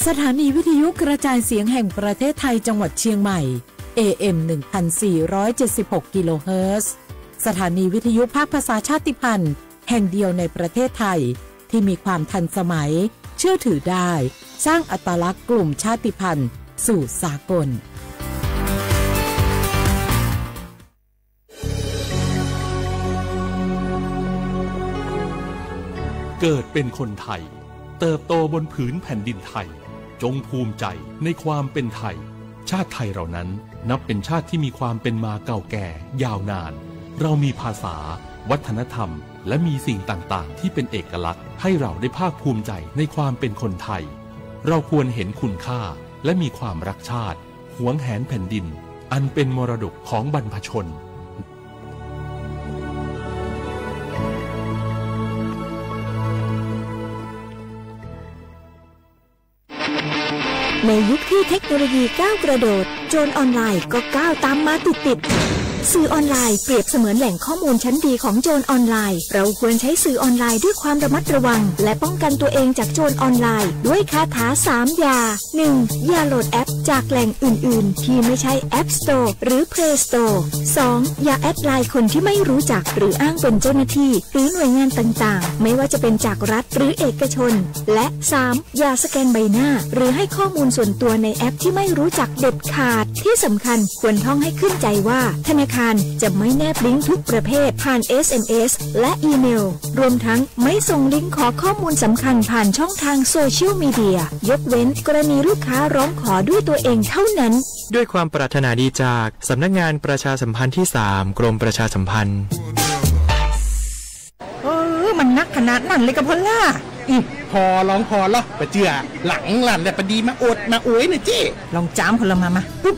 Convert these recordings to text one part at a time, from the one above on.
สถานีวิทยุกระจายเสียงแห่งประเทศไทยจังหวัดเชียงใหม่ เอ เอ็ม หนึ่งพันสี่ร้อยเจ็ดสิบหก กิโลเฮิรตซ์ สถานีวิทยุภาคภาษาชาติพันธุ์แห่งเดียวในประเทศไทย ที่มีความทันสมัย เชื่อถือได้ สร้างอัตลักษณ์กลุ่มชาติพันธุ์สู่สากล เกิดเป็นคนไทย เติบโตบนผืนแผ่นดินไทย จงภูมิใจในความเป็นไทย ชาติไทยเรานั้นนับเป็นชาติที่มีความเป็นมาเก่าแก่ยาวนาน เรามีภาษา วัฒนธรรม และมีสิ่งต่างๆ ที่เป็นเอกลักษณ์ให้เราได้ภาคภูมิใจในความเป็นคนไทย เราควรเห็นคุณค่าและมีความรักชาติ หวงแหนแผ่นดิน อันเป็นมรดกของบรรพชน ในยุคที่เทคโนโลยีก้าวกระโดด โจรออนไลน์ก็ก้าวตามมาติดๆ สื่อออนไลน์เปรียบเสมือนแหล่งข้อมูลชั้นดีของโจรออนไลน์ เราควรใช้สื่อออนไลน์ด้วยความระมัดระวัง และป้องกันตัวเองจากโจรออนไลน์ ด้วยคาถาสามอย่า หนึ่ง อย่าโหลดแอปจากแหล่งอื่นๆ ที่ไม่ใช่ App Store หรือ Play Store สอง อย่าแอดไลน์คนที่ไม่รู้จัก หรืออ้างเป็นเจ้าหน้าที่ หรือหน่วยงานต่างๆ ไม่ว่าจะเป็นจากรัฐหรือเอกชน และ สาม อย่าสแกนใบหน้า หรือให้ข้อมูลส่วนตัวในแอปที่ไม่รู้จักเด็ดขาด ที่สำคัญควรท่องให้ขึ้นใจว่า ธนาคารจะไม่แนบลิงก์ทุกประเภทผ่าน เอส เอ็ม เอส และอีเมล รวมทั้งไม่ส่งลิงก์ขอข้อมูลสำคัญผ่านช่องทางโซเชียลมีเดีย ยกเว้นกรณีลูกค้าร้องขอด้วยตัวเองเท่านั้น ด้วยความปรารถนาดีจากสำนักงานประชาสัมพันธ์ที่สาม กรมประชาสัมพันธ์ เออ มันนักขนาดนั้นเลยกะพอลล่า อืม พอลองพอลอปะเจือ หลังลั่นและปะดีมาโอดมาโอยนะเจ้ ลองจามพอลมามาปุ๊บ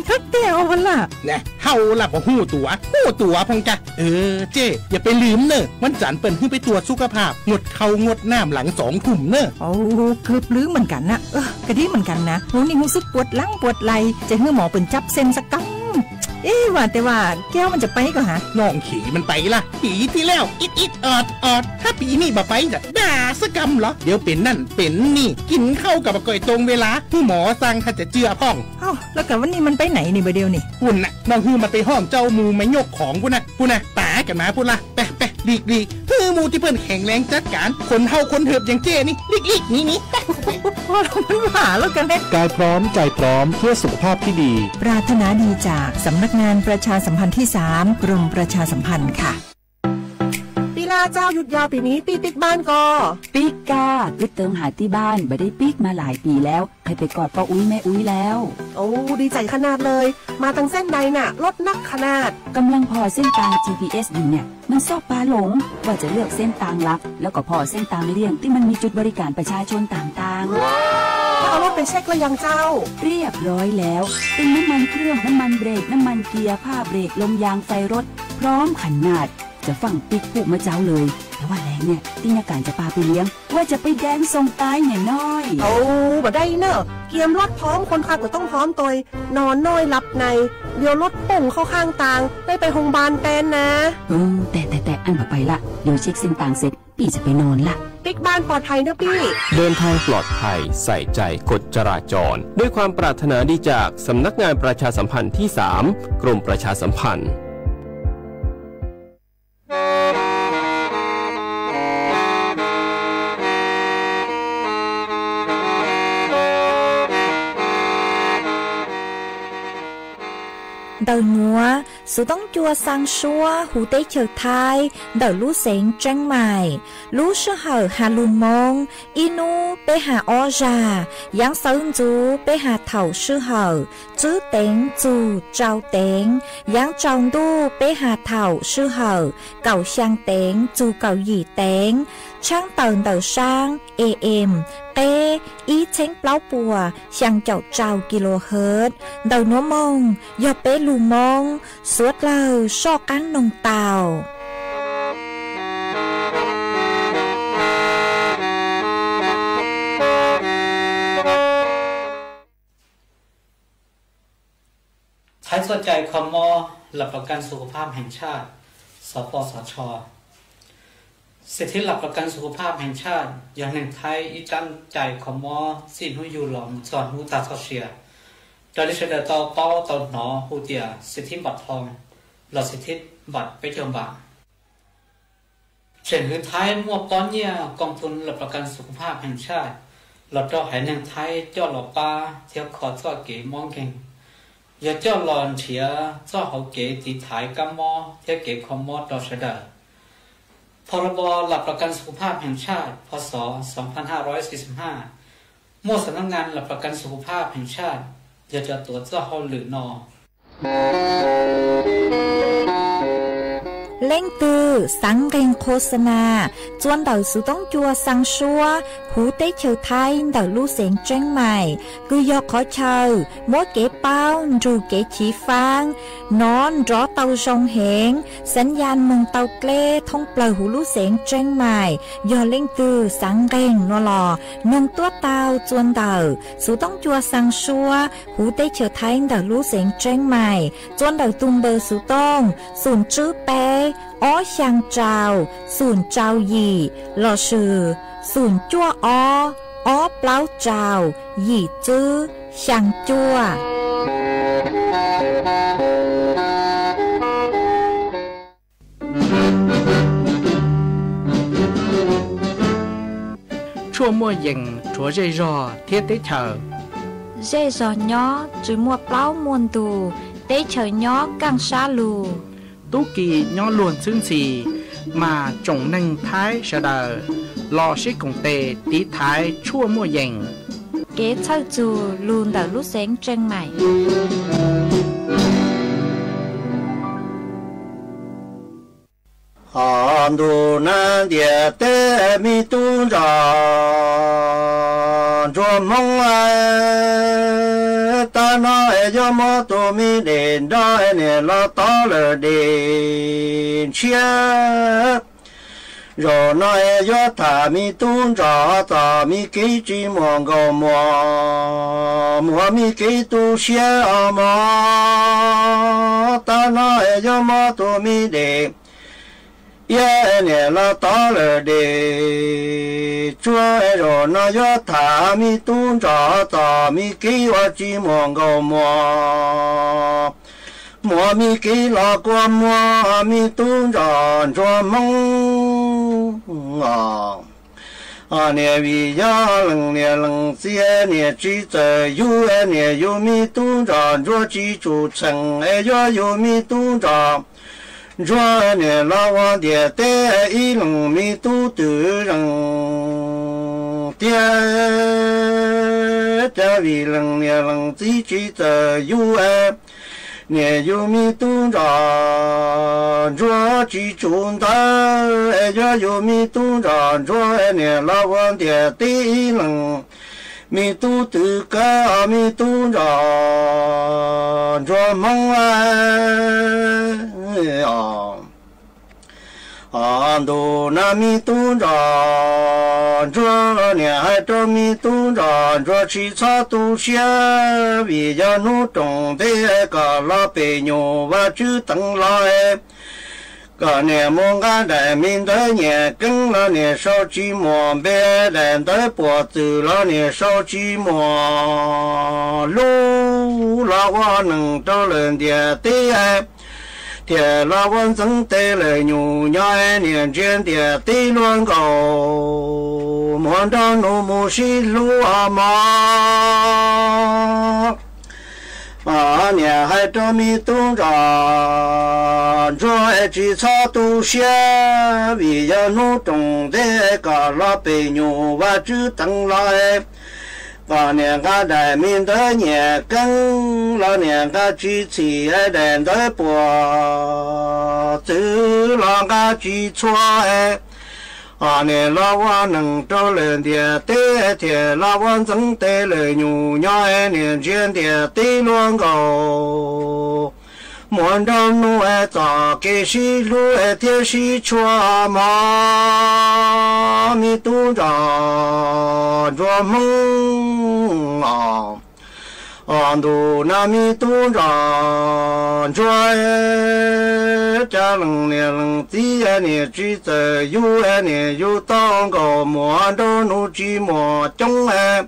นักแก้วพอลล่า แน่ เฮาละบ่ฮู้ตั๋ว ฮู้ตั๋วพองกะ เออ เจ้ อย่าไปลืมเน่อ วันจันทร์เปิ้นหื้อไปตรวจสุขภาพ งดข้าวงดน้ำหลังสองทุ่มเน่อ โอ้ เกือบลืมเหมือนกันนะ เออ กะดีเหมือนกันนะ โห นี่รู้สึกปวดหลังปวดไหล่ จะหื้อหมอเปิ้นจับเส้นสักกำ เอ๊ะ ว่าแต่ว่าแก้วมันจะไปก่อฮะ น้องเขยมันไปละ ปีที่แล้ว อิดอิดออดออด ถ้าปีนี้บ่ไปจะด่าสักกำเหรอ เดี๋ยวเป็นนั่นเป็นนี่ กินข้าวก็บ่ค่อยตรงเวลา หื้อหมอสั่งถ้าจะเจือพ่อง เอ้า แล้วกะวันนี้มันไปไหนนี่บ่าเดียวนี่ ปุ้นน่ะ น้องหื้อมันไปห้องเจ้าหมู่มายกของปุ้นน่ะ ปุ้นน่ะ ป๋ากันมาปุ้นละ ไปไปหลีกหลีก หื้อหมู่ตี้เปิ้นแข็งแรงจัดการ คนเฒ่าคนเถิบอย่างเจ้นี่ หลีกหลีกหนีหนี ไปไป พอลล่า มันบ้าแล้วกะแน่ กายพร้อมใจพร้อมเพื่อสุขภาพที่ดี ปรารถนาดีจากสำนักงานประชาสัมพันธ์ที่สาม กรมประชาสัมพันธ์ค่ะ ปีลาเจ้า หยุดยาวปีนี้ ปี้ปิ๊กบ้านก่อ ปิ๊กก้า กึ๊ดเติมหาตี้บ้าน บ่ได้ปิ๊กมาหลายปีแล้ว ใครไปกอดป้าอุ๊ยแม่อุ๊ยแล้ว โอ้ ดีใจขนาดเลย มาตังเส้นใดน่ะ รถนักขนาด กำลังผ่อเส้นตาง จีพีเอส อยู่เนี่ย มันซอกปาหลง ว่าจะเลือกเส้นตางลับ แล้วก็ผ่อเส้นตางเลี่ยงที่มันมีจุดบริการประชาชนต่างๆ ถ้าเอารถไปเช็คแล้วยังเจ้า เรียบร้อยแล้ว เติมน้ำมันเครื่อง น้ำมันเบรก น้ำมันเกียร์ ผ้าเบรก ลมยาง ไฟรถ พร้อมขนาด จะฟั่งปิ๊กผู้มาเจ้าเลย แต่ว่าแลงเนี่ย ตี้ยาก๋านจะปาไปเลี้ยง ว่าจะไปแดนส่งตายเนี่ยน้อย โอ้ บ่ได้เนอะ เกียมรถพร้อม คนขับก็ต้องพร้อมตวย นอนน้อยหลับใน เดี๋ยวรถป่งเข้าข้างตาง ได้ไปโรงพยาบาลแทนนะ เออ แต่แต่แต่อั้นบ่ไปละ เดี๋ยวเช็คเส้นตางเสร็จ ปี้จะไปนอนละ ปิ๊กบ้านปลอดภัยเนอะปี้ เดินทางปลอดภัย ใส่ใจกฎจราจร ด้วยความปรารถนาดีจากสำนักงานประชาสัมพันธ์ที่สาม กรมประชาสัมพันธ์ Ntawm nuav xuv toob cua xaa suab huv teb chaws Thaib ntawm lub xeev Tseeb Maim. Lub sij hawm has lug Moob, ib nub peb has ob zag, yaav xawv ntxuv peb has thaum sij hawm tswb teev txug tsau teev, yaav tsaus ntuj peb has thaum sij hawm kaum xyaa teev txug kaum yim teev. Tshaab tawm ntawm saab A M qeb ib txheeb plaub puas xyaa caum rau kilohertz. Ntawm nuav moog yog peb lug Moob, suav dlawg soj qaab noog tau. ใช้ส่วนใหญ่ของมอ หลักประกันสุขภาพแห่งชาติ สปสช Xes thib laj plas kas xus khus phaj pheem tshaj yog neeg Thaib ib tsab cai kho mob txij hnub yug los mus txog hnub tag txoj sia, raws li sawv daws tau paub tau hnov hu tias xes thib npam thoo los xes thib npam peb caug npam. Tseem hwv Thaib muaj pob nyiaj koos tus laj plas kas xus khus phaj pheem tshaj los rau haiv neeg Thaib coj los pab thiab kho txoj kev mob nkeeg, yog coj los nrhiav txoj hauv kev tiv thaiv kab mob thiab kev kho mob rau sawv daws. Phau laj plas kas xus khus phaj pheem tshaj, phau xov xov phaj haj ro xi xi haj, muaj xav nab ngan laj plas kas xus khus phaj pheem tshaj yog cov tuav txoj hauj lwm no. Leej twg xav nqeeg qhua xa nas txua ntawm xuv toob cua xaa suab huv teb chaws Thaib ntawm lub xeev Tseeb Maim, kws yog qhov chaw muab kev paub nrug kev chiv faab nov nrov tau zoo heev, xav yas moog tau dleb thoob plawg huv lub xeev Tseeb Maim. Yog leej twg xav nqeeg no los noog tuab tau txua ntawm xuv toob cua xaa suab huv teb chaws Thaib ntawm lub xeev Tseeb Maim, txua ntawm tug npawb xuv tooj xoom tswb peb ob xyaa rau xoom rau yim lossis xoom cuaj ob ob plaub rau yim tswb xyaa cuaj. Tshuaj muaj yees rhuav zej zog thiab teb chaws. Zej zog nyob tsis muaj plaub muaj ntug, teb chaws nyob kaaj sab lug. Tub ki nyob luag ntxhwb ntxhi, mas tsoom neeg Thaib sawv daws los sib koom tes tiv thaiv tshuaj muaj yees. Kev txhawj txug lug ntawm lub xeev Tseeb Maim. Hos ntuj nab ntiaj teb me tub ntsuag ntsuag Hmoob, tab no yuav muab tus me dej nrog niam los tov lawm dej ntshiab. Zaum no yuav tham me tub ntsuag txom me kev tsis muaj nkauj muag, muaj me kev tu siab os mog. Tab no yuav muab tus me dej iab niam los tov lawm dej tsuag. Zaum no yuav tham me tub ntsuag txom me kev ua tsis muaj nkauj muag, muaj me kev los kua muag me tub ntsuag ntsuag Hmoob os. Niam vim yog leej niam leej txiv niam tsis txawj yug, niam yug me tub ntsuag ntsuag tsis tsum txheem, yuav yug me tub ntsuag ntsuag niam los ua ntiaj teb ib leeg me tub twm zeej tiag. Cas vim leej niam leej txiv tsis txawj yug, niam yug me tub ntsuag ntsuag tsis tsum ntawd, yuav yug me tub ntsuag ntsuag niam los ua ntiaj teb ib leeg me tub twm kawg me tub ntsuag ntsuag Hmoob os. Ntuj nab me tub ntsuag ntsuag, niam hais rau me tub ntsuag ntsuag tsis txhob tu siab, vim yog hnub roos ntev kom los pem nyuj Vajtswv teev los, kom niam mus nqa daim me ntawv nyiam keeb los niam sau tsis muaj npe, daim ntawv puas txwm los niam sau tsis muaj lub, los ua neeg rau lawm ntiaj teb, thiaj los ua ntxeev tes lawm nyuj nyob niam ntsia ntiaj teb luag nkaus, muaj nraug nus mus sib hlub os mog. Niam hais rau me tub ntsuag ntsuag tsis txhob tu siab, vim yog hnub roos ntev kom los pem nyuj Vajtswv teev los, kom niam nqa daim me ntawv nyiam keeb los niam nqa tsis txhim, daim ntawv puas txwm los nqa tsis txhua, niam los ua neeg rau lawm ntiaj teb, thiaj los ua ntxeev tes lawm nyuj nyob niam ntsia ntiaj teb luag nkaus, muaj nraug nus txoj kev sib hlub thiab sib tshua mog me tub ntsuag ntsuag Hmoob os. Os ntuj na me tub ntsuag ntsuag, cas leej niam leej txiv niam tsis txawj yug, niam yug tau nkauj muam nraug nus tsis muaj coob,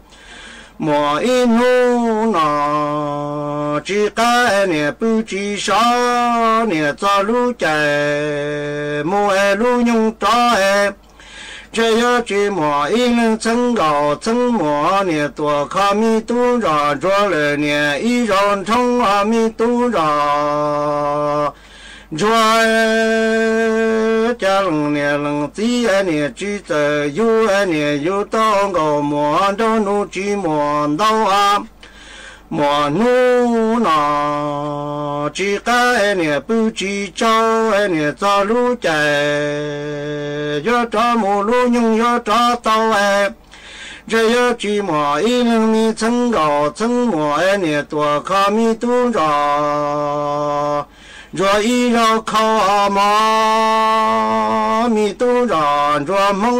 muaj ib hnub no tsis qab niam pw tsis so, niam txog lub caij mus es lub nyoog rov, ntshe yuav tsis muaj ib leeg txheeb nkauj txheeb muam niam tuaj kho me tub ntsuag ntsuag lawm niam ib zaug nrhoob os me tub ntsuag ntsuag, cas leej niam leej txiv niam tsis txawj yug, niam yug tau nkauj muam nraug nus tsis muaj ntau, muaj hnub no tsis qab niam pw tsis tsaug, niam txog lub caij yuav rov mus lub nyoog yuav rov tau, ntshe yuav tsis muaj ib leeg me txheeb nkauj txheeb muam niam tuaj kho me tub ntsuag ntsuag ib zaug khau os mog, me tub ntsuag ntsuag Hmoob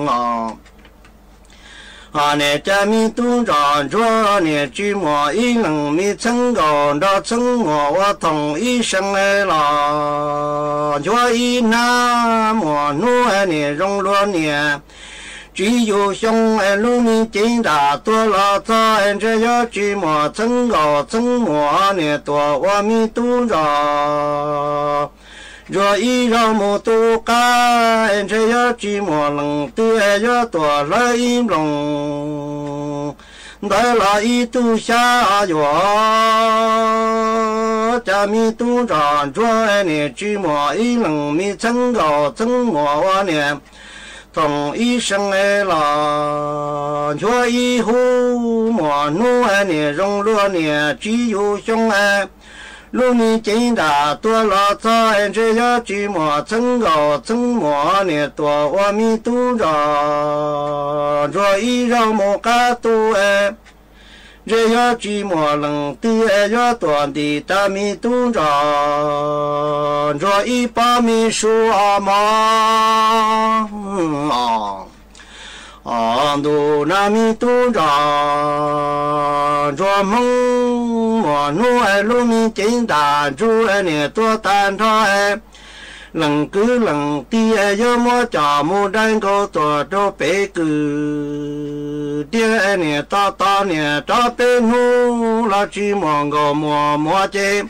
os. Niam cas me tub ntsuag ntsuag niam tsis muaj ib leeg me txheeb nkauj nrog txheeb muam ua thoom ib seem los nchuav ib hnab, muaj hnub niam zoo luag niam tsiv yus xyoo, lub me cev nram tuaj los txog ntshe yuav tsis muaj txheeb nkauj txheeb muam niam tuaj ua me tub ntsuag ntsuag ib zaug mus tu qab, ntshe yuav tsis muaj leej twg yuav tuaj hlawv ib nplooj ntawd los ib tug xyab yuam, cas me tub ntsuag ntsuag niam tsis muaj ib leeg me txheeb nkauj txheeb muam ua niam thoom ib seem los nchuav ib hub, muaj hnub niam zoo luag niam tsiv yus xyoo, lub me cev nram tuaj los txog ntshe yuav tsis muaj txheeb nkauj txheeb muam niam tuaj ua me tub ntsuag ntsuag ib zaug mus qab tu, ntshe yuav tsis muaj leej twg yuav tuaj ntim tag me tub ntsuag ntsuag ib pob me su os mog. Os ntuj na me tub ntsuag ntsuag Hmoob, muaj hnub lub me cev nram ntsuj niam tuag tag nrho, leej kwv leej tij yuav muab coj mus dai nkaug tuag rau pem kwv tiag, niam tos tos niam rov peb hnub los tsis muaj nkauj muam muam ces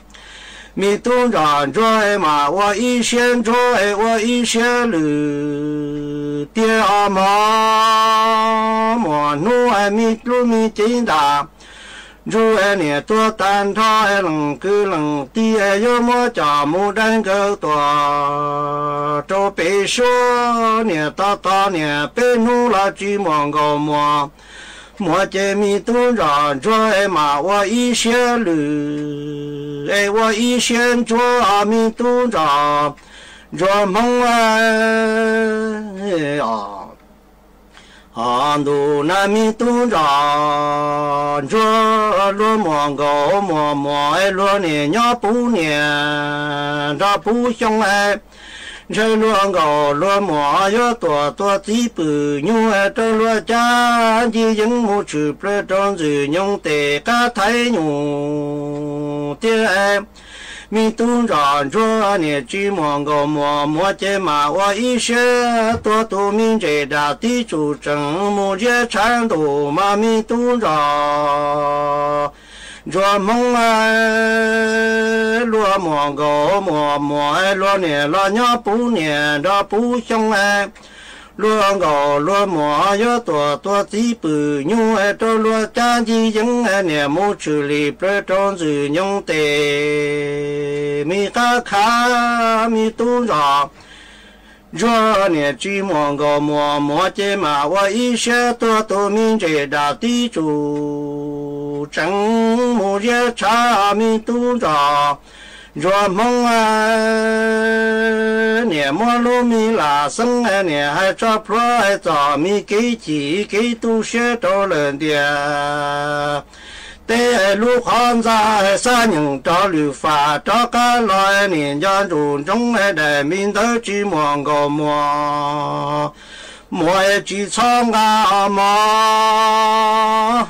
me tub ntsuag ntsuag mas ua ib siab ntsuag ua ib siab lwj tiag os mog. Muaj hnub me lub me cev nram ntsuj niam tuag tag nrho, leej kwv leej tij yuav muab coj mus dai nkaug tuag rau pem suab, niam tos tos niam peb hnub los tsis muaj nkauj muam muam ces me tub ntsuag ntsuag mas ua ib siab lwj es ua ib siab ntsuag os me tub ntsuag ntsuag Hmoob os. Os ntuj na me tub ntsuag ntsuag, luag muaj nkauj muaj muam luag niam nyob puv niam nrog puv xyoo, ntshe luag nkauj luag muam yuav tuaj tua txiv pwm nyuj rau luag cab ncig yeeb mus tshwm plawg rau ntxwg nyoog tes qab thaiv nyuj tiag. Me tub ntsuag ntsuag niam tsis muaj nkauj muam muam ces mas ua ib siab tuag tus me ntses dam tib tsum tseem mus ziab tshav ntuj mas me tub ntsuag ntsuag Hmoob, luag muaj nkauj muaj muam luag niam los nyob puv niam nrog puv xyoo, luag nkauj luag muam yuav tuaj tua txiv pwm nyuj rau luag cab ncig yeeb, niam mus tshwm lim plawg rau ntxwg nyoog tes me qab khav. Me tub ntsuag ntsuag niam tsis muaj nkauj muam muam ces mas ua ib siab tuag tus me ntses dam tib tsum tseem mus ziab tshav. Me tub ntsuag ntsuag Hmoob, niam muab lub me lam xeeb niam hais tso plhuav txog me kev chim kev tu siab rau lawm ntiaj teb. Lub qhov ntxa xab nyeem rov lwm fam rov qab los niam nco ntsuj ntsoov daim me ntawd tsis muaj nkauj muam muam tsis txhob nqa os mog.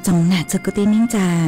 Txoos nam txug kwv tij neej tsaa,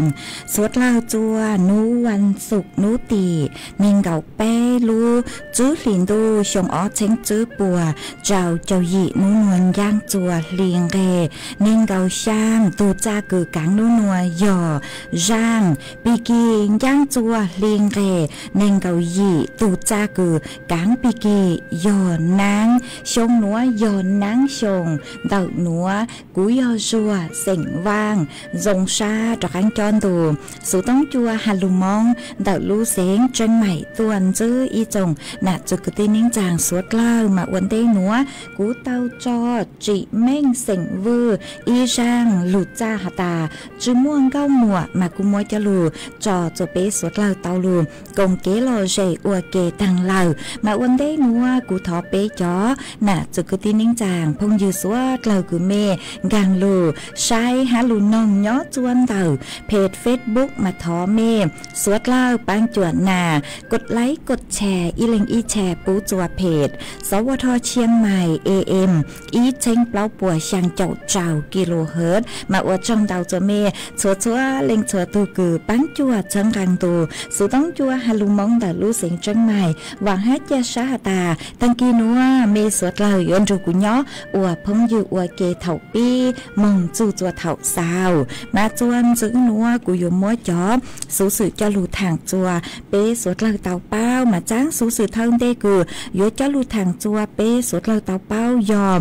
suav dlawg txua nub vaj xuv nub tim neeg nkaum peb lub tswb hlis ntuj xyoo ob txheeb tswb puas rau caum yim nub nua ncaaj txua hli nqeg neeg nkaum xyaa. Tug txaj kws kaav nub nua yog zaaj. Pig kig ncaaj txua hli nqeg neeg nkaum yim. Tug txaj kws kaav pig kig yog naab. Xyoo nuav yog naab xyoo ntawm nuav. Kuv yog Zuag xeem Vaaj, zoo sab rov qaab cob ntug xuv toob cua has lug Moob ntawm lub xeev Tseeb Maim tuaj ntsib ib txoos nam txug kwv tij neej tsaa suav dlawg. Mas ua ntej nuav kuv tau tso Tsim Meej xeem Vwj ib zaaj lug txaj has tas tsi muaj nkauj muam, mas kuv muab coj lug tso txua peb suav dlawg tau lug koom kev lom zem ua ke taag lawm. Mas ua ntej nuav kuv thov peb cov nam txug kwv tij neej tsaa phooj ywg suav dlawg kws mej nkaag lug saib hab lug noog nyob txua ntawm peg Facebook mas thov mej suav dlawg paab cuam nas kos laib kos tshas ib leeg ib tshas pub txua peg Sawv Vaj Thoj Tshiab Mais A M ib txheeb plaub puas xyaa caum rau kilohertz. Mas ua tsaug ntau txua mej txhua txhua leej txhua tug kws paab cuam txhawb nqaa tug xuv toob cua has lug Moob ntawm lub xeev Tseeb Mais. Vaam hab ca sab has tas taag kis nuav mej suav dlawg yuav nrug kuv nyob ua phooj ywg ua ke thaum pib moog txug txua thaum xaus. Mas txua ntxiv nuav kuv yuav muab cov xuv xwm coj lug thaam txua peb suav dlawg tau paub. Mas txaab xuv xwm thawj ntej kws yuav coj lug thaam txua peb suav dlawg tau paub yog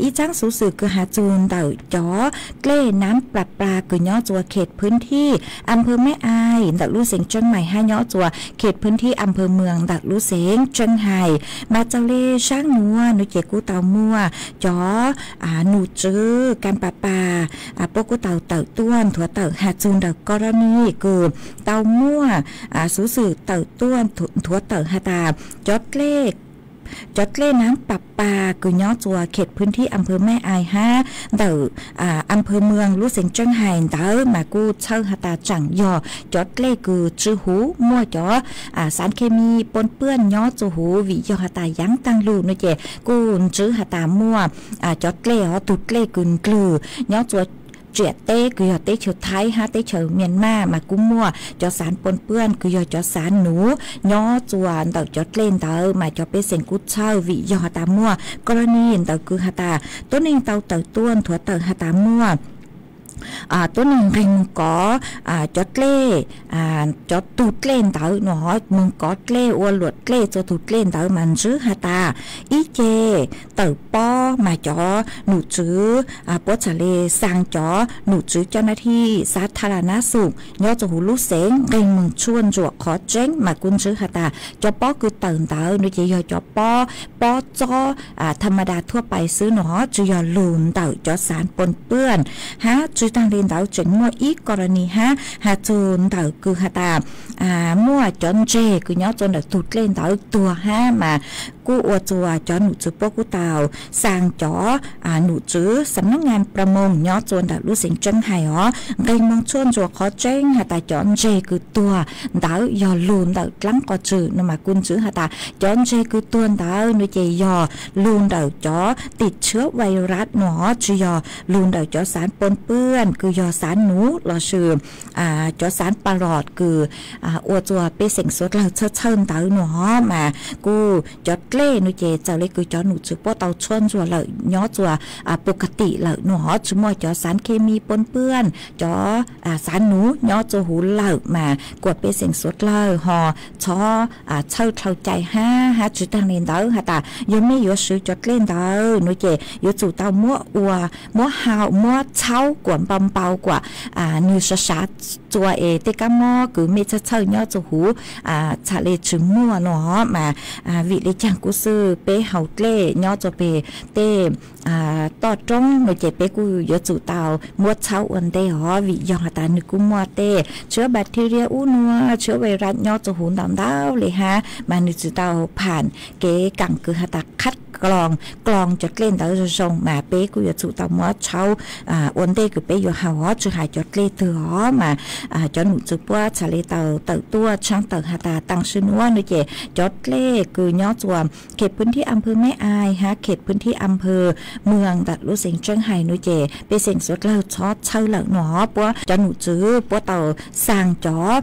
ib txaab xuv xwm kws has txug ntawm cov dlej naab plas plas kws nyob txua khes phwv thij am phawv Meb Ais ntawm lub xeev Tseeb Mais hab nyob txua khes phwv thij am phawv Mws ntawm lub xeev Tseeb Hais. Mas txaus le zaab nuav nuav ces kuj tau muaj cov num tswv kas pas pas puab kuj tau tawm tuaj nthuav tawm has txug ntawm kos los nis kws tau muaj xuv xwm tawm tuaj nthuav tawm has tas cov dlej naab pas pas kws nyob txua khes phwv thij am phawv Meb Ais hab ntawm am phawv Mws lub xeev Tseeb Hais ntawd mas kuj txhawj has tas tseem yog cov dlej kws tsi huv muaj cov xaav khes mis pob pwj nyob txua huv vim yog has tas yaav taag lug nuav ces kuj ntsib has tas muaj cov dlej hov tug dlej kws ndlwg nyob txua tsiam teb kws yog teb chaws Thaib hab teb chaws Mias Mas mas kuj muaj cov xaav pob pwj kws yog cov xaav nuv nyob txua ntawm cov dlej ntawd mas cov pej xeem kuj txhawj vim yog has tas muaj kos los nis ntawd kws has tas tuab neeg tau tawm tuaj nthuav tawm has tas muaj tuab neeg nqeg moog kov cov dlej, cov tug dlej ntawd nuav moog kov dlej ua luam dlej txua tug dlej ntawd mas ntsib has tas ib ce tawm pob mas cov num tswv puab txhad le xaa cov num tswv coj nab thij xav tha las nab xum nyob txua huv lub xeev nqeg moog tshuaj ntsuam qhov tseeb mas kuj ntsib has tas cov pob kws tawm ntawd nuav ces yog cov pob, pob txob tha ma das thuaj pais xwb nuav tsi yog lug ntawm cov xaav pob pwj. Hab tsi taag le ntawd tseem muaj ib kos los nis hab has txug ntawm kws has tas muaj cov ntseg kws nyob txua ntawm tug dlej ntawd tuag hab mas kuj ua txua cov num tswv puab kuj tau xaa cov num tswv xam nab ngaa plas moos nyob txua ntawm lub xeev Tseeb Hais os nqeg moog tshuaj ntsuam qhov tseeb has tas cov ntseg kws tuag ntawd yog lug ntawm dlaab qos tswm nuav mas kuj ntsib has tas cov ntseg kws tuag ntawd nuav ces yog lug ntawm cov tim tshiab vais ras nuav tsi yog lug ntawm cov xaav pob pwj kws yog xaav nuv lossis cov xaav pas los kws ua txua pej xeem suav dlawg txhawj txhawj ntawd nuav mas kuj cov dlej nuav ces txawm le kws cov num tswv puab tau tshuaj ntsuam lawm nyob txua puv ka tim lawm nuav tsi muaj cov xaav khes mis pob pwj cov xaav nuv nyob txua huv lawm mas kuas pej xeem suav dlawg ho txhob txhawj dhau cai hab. Hab tsi taag le ntawd has tas yog mej yuav swv cov dlej ntawd nuav ces yuav tsum tau muab ua, muab hau muab txhaub kuas npau npau kuas nwg sav sav txua es tej kab mob kws mej txhawj txhawj nyob txua huv txhad le tsi muaj nuav mas vim le caag kuj xwb peb haus dlej nyob txua peg tej toj roob nuav ces peb kuj yuav tsum tau muab txhaub ua ntej os vim yog has tas nwg kuj muaj tej tshiab bacteria ub nuav tshiab vais ras nyob txua huv ntau ntau le hab mas nwg tsi tau pham kev kaam kws has tas qhab kloos kloos cov dlej ntawd zoo zoo mas peb kuj yuav tsum tau muab tshaub ua ntej kws peb yuav haus os, tsis hais cov dlej twg os mas cov nom tswv puab txhad le tau tawm tuaj tshaab tawm has tas taag sib nuav nuav ces cov dlej kws nyob txuas khem phwv thib am phwv Meb Ais hab khem phwv thib am phwv Mws ntawm lub xeev Tseeb Hais nuav ces pej xeem suav dlawg txhob txhawj lawm nuav. Puab cov nom tswv puab tau xaa cov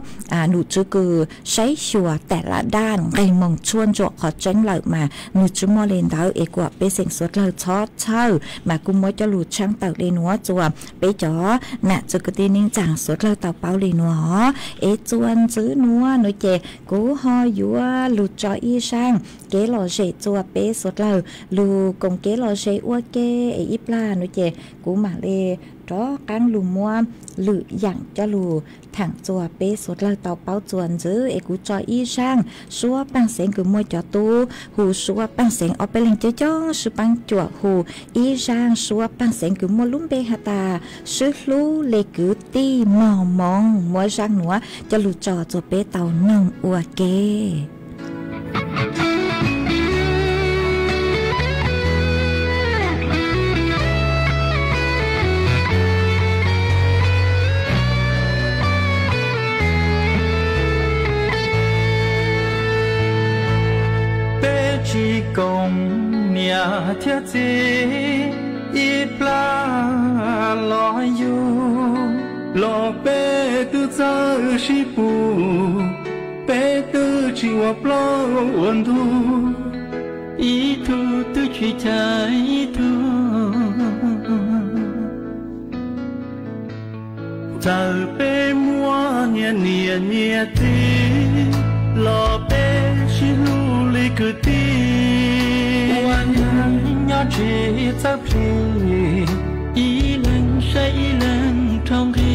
nom tswv kws saib xyuas tam laj daj nqeg moog tshuaj ntsuam qhov tseeb lawm mas nwg tsi muaj le ntawd es kuas pej xeem suav dlawg txhob txhawj mas kuj muab coj lug tshaab tawm le nuav txuas peb cov nam txiv kwv tij neej tsaa suav dlawg tau paub le nuav os. Es txuas ntxiv nuav nuav ces kuv ho yuav lug tso ib zaaj kev lom zem txuas peb suav dlawg lug koom kev lom zem ua ke es ib plag nuav ces kuv maam le rov qaab lug muab lwm yaam coj lug thaam txuas peb suav dlawg tau paub txuas ntxiv es kuv tso ib zaaj suab paaj xeev kws muaj cov tub hu suab paaj xeev ob peb leeg coob coob sib paab cuam hu ib zaaj suab paaj xeev kws muaj lub npe has tas sib hlub le kwv tij mog moov. Muab zaaj nuav coj lug tso txuas peb tau noog ua ke. Peb tsi koom niam thiab txiv ib plag los yug, los peb twb txawj sib pug, peb twb tsi ua plaub ua ntug, ib tug twb tsi chaav ib tug. Txawm peb muaj nyias niam nyias txiv, los peb sib hlub li kwv tij, ua neej nyob tsis txawj plig, ib leeg saib ib leeg rau nqi,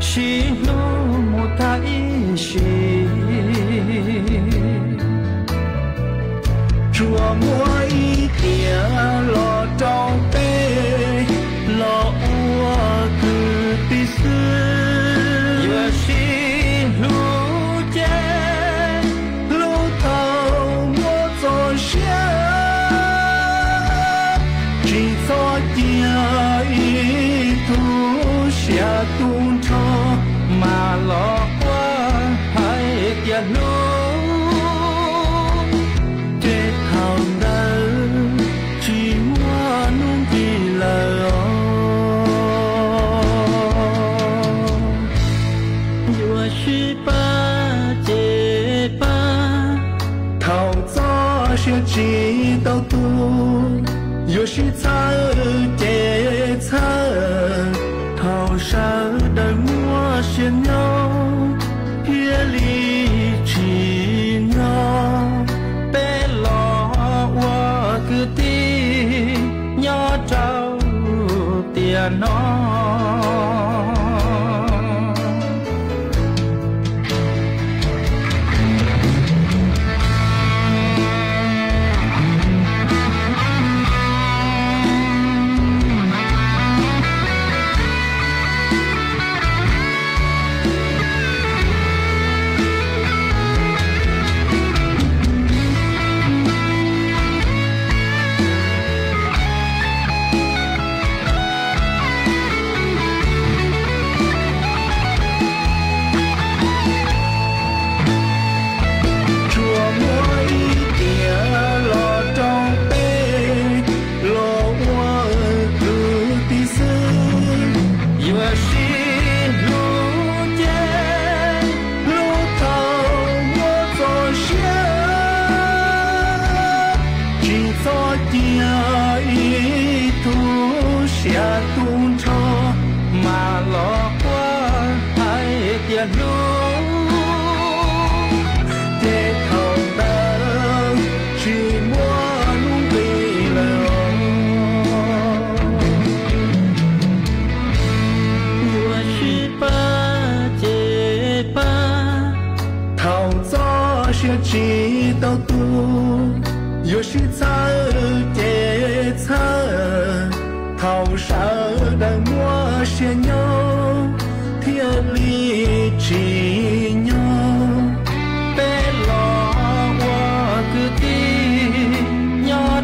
sib hlub mus tag ib sim. Tsuas muaj ib tiam los rau peb los ua kwv tij xwb. Yuav sib hlub ces hlub thaum muaj txoj sia, tsis txhob cia ib tug xya tu nrho mas los quaj hais tias hlub, ces thaum ntawd tsis muaj hnub nqis lawm os. Yuav sib pab ces pab, thaum txoj sia tsis tau tu, yuav sib txhawb ces txhawb, thaum sawv daws muaj sia nyob thiaj li tsim nyog. Peb los ua kwv tij nyob rau tiam no. Tsuas muaj ib tiam los rau peb los ua kwv tij xwb. Yuav sib hlub ces hlub thaum muaj txoj sia, tsis txhob cia ib tug xya tu nrho mas los quaj hais tias hlub, ces thaum ntawd tsis muaj hnub nqis lawm. Yuav sib pab ces pab, thaum txoj sia tsis tau tu, yuav sib txhawb ces txhawb, thaum sawv daws muaj sia nyob thiaj li tsim nyog. Peb los ua kwv tij nyob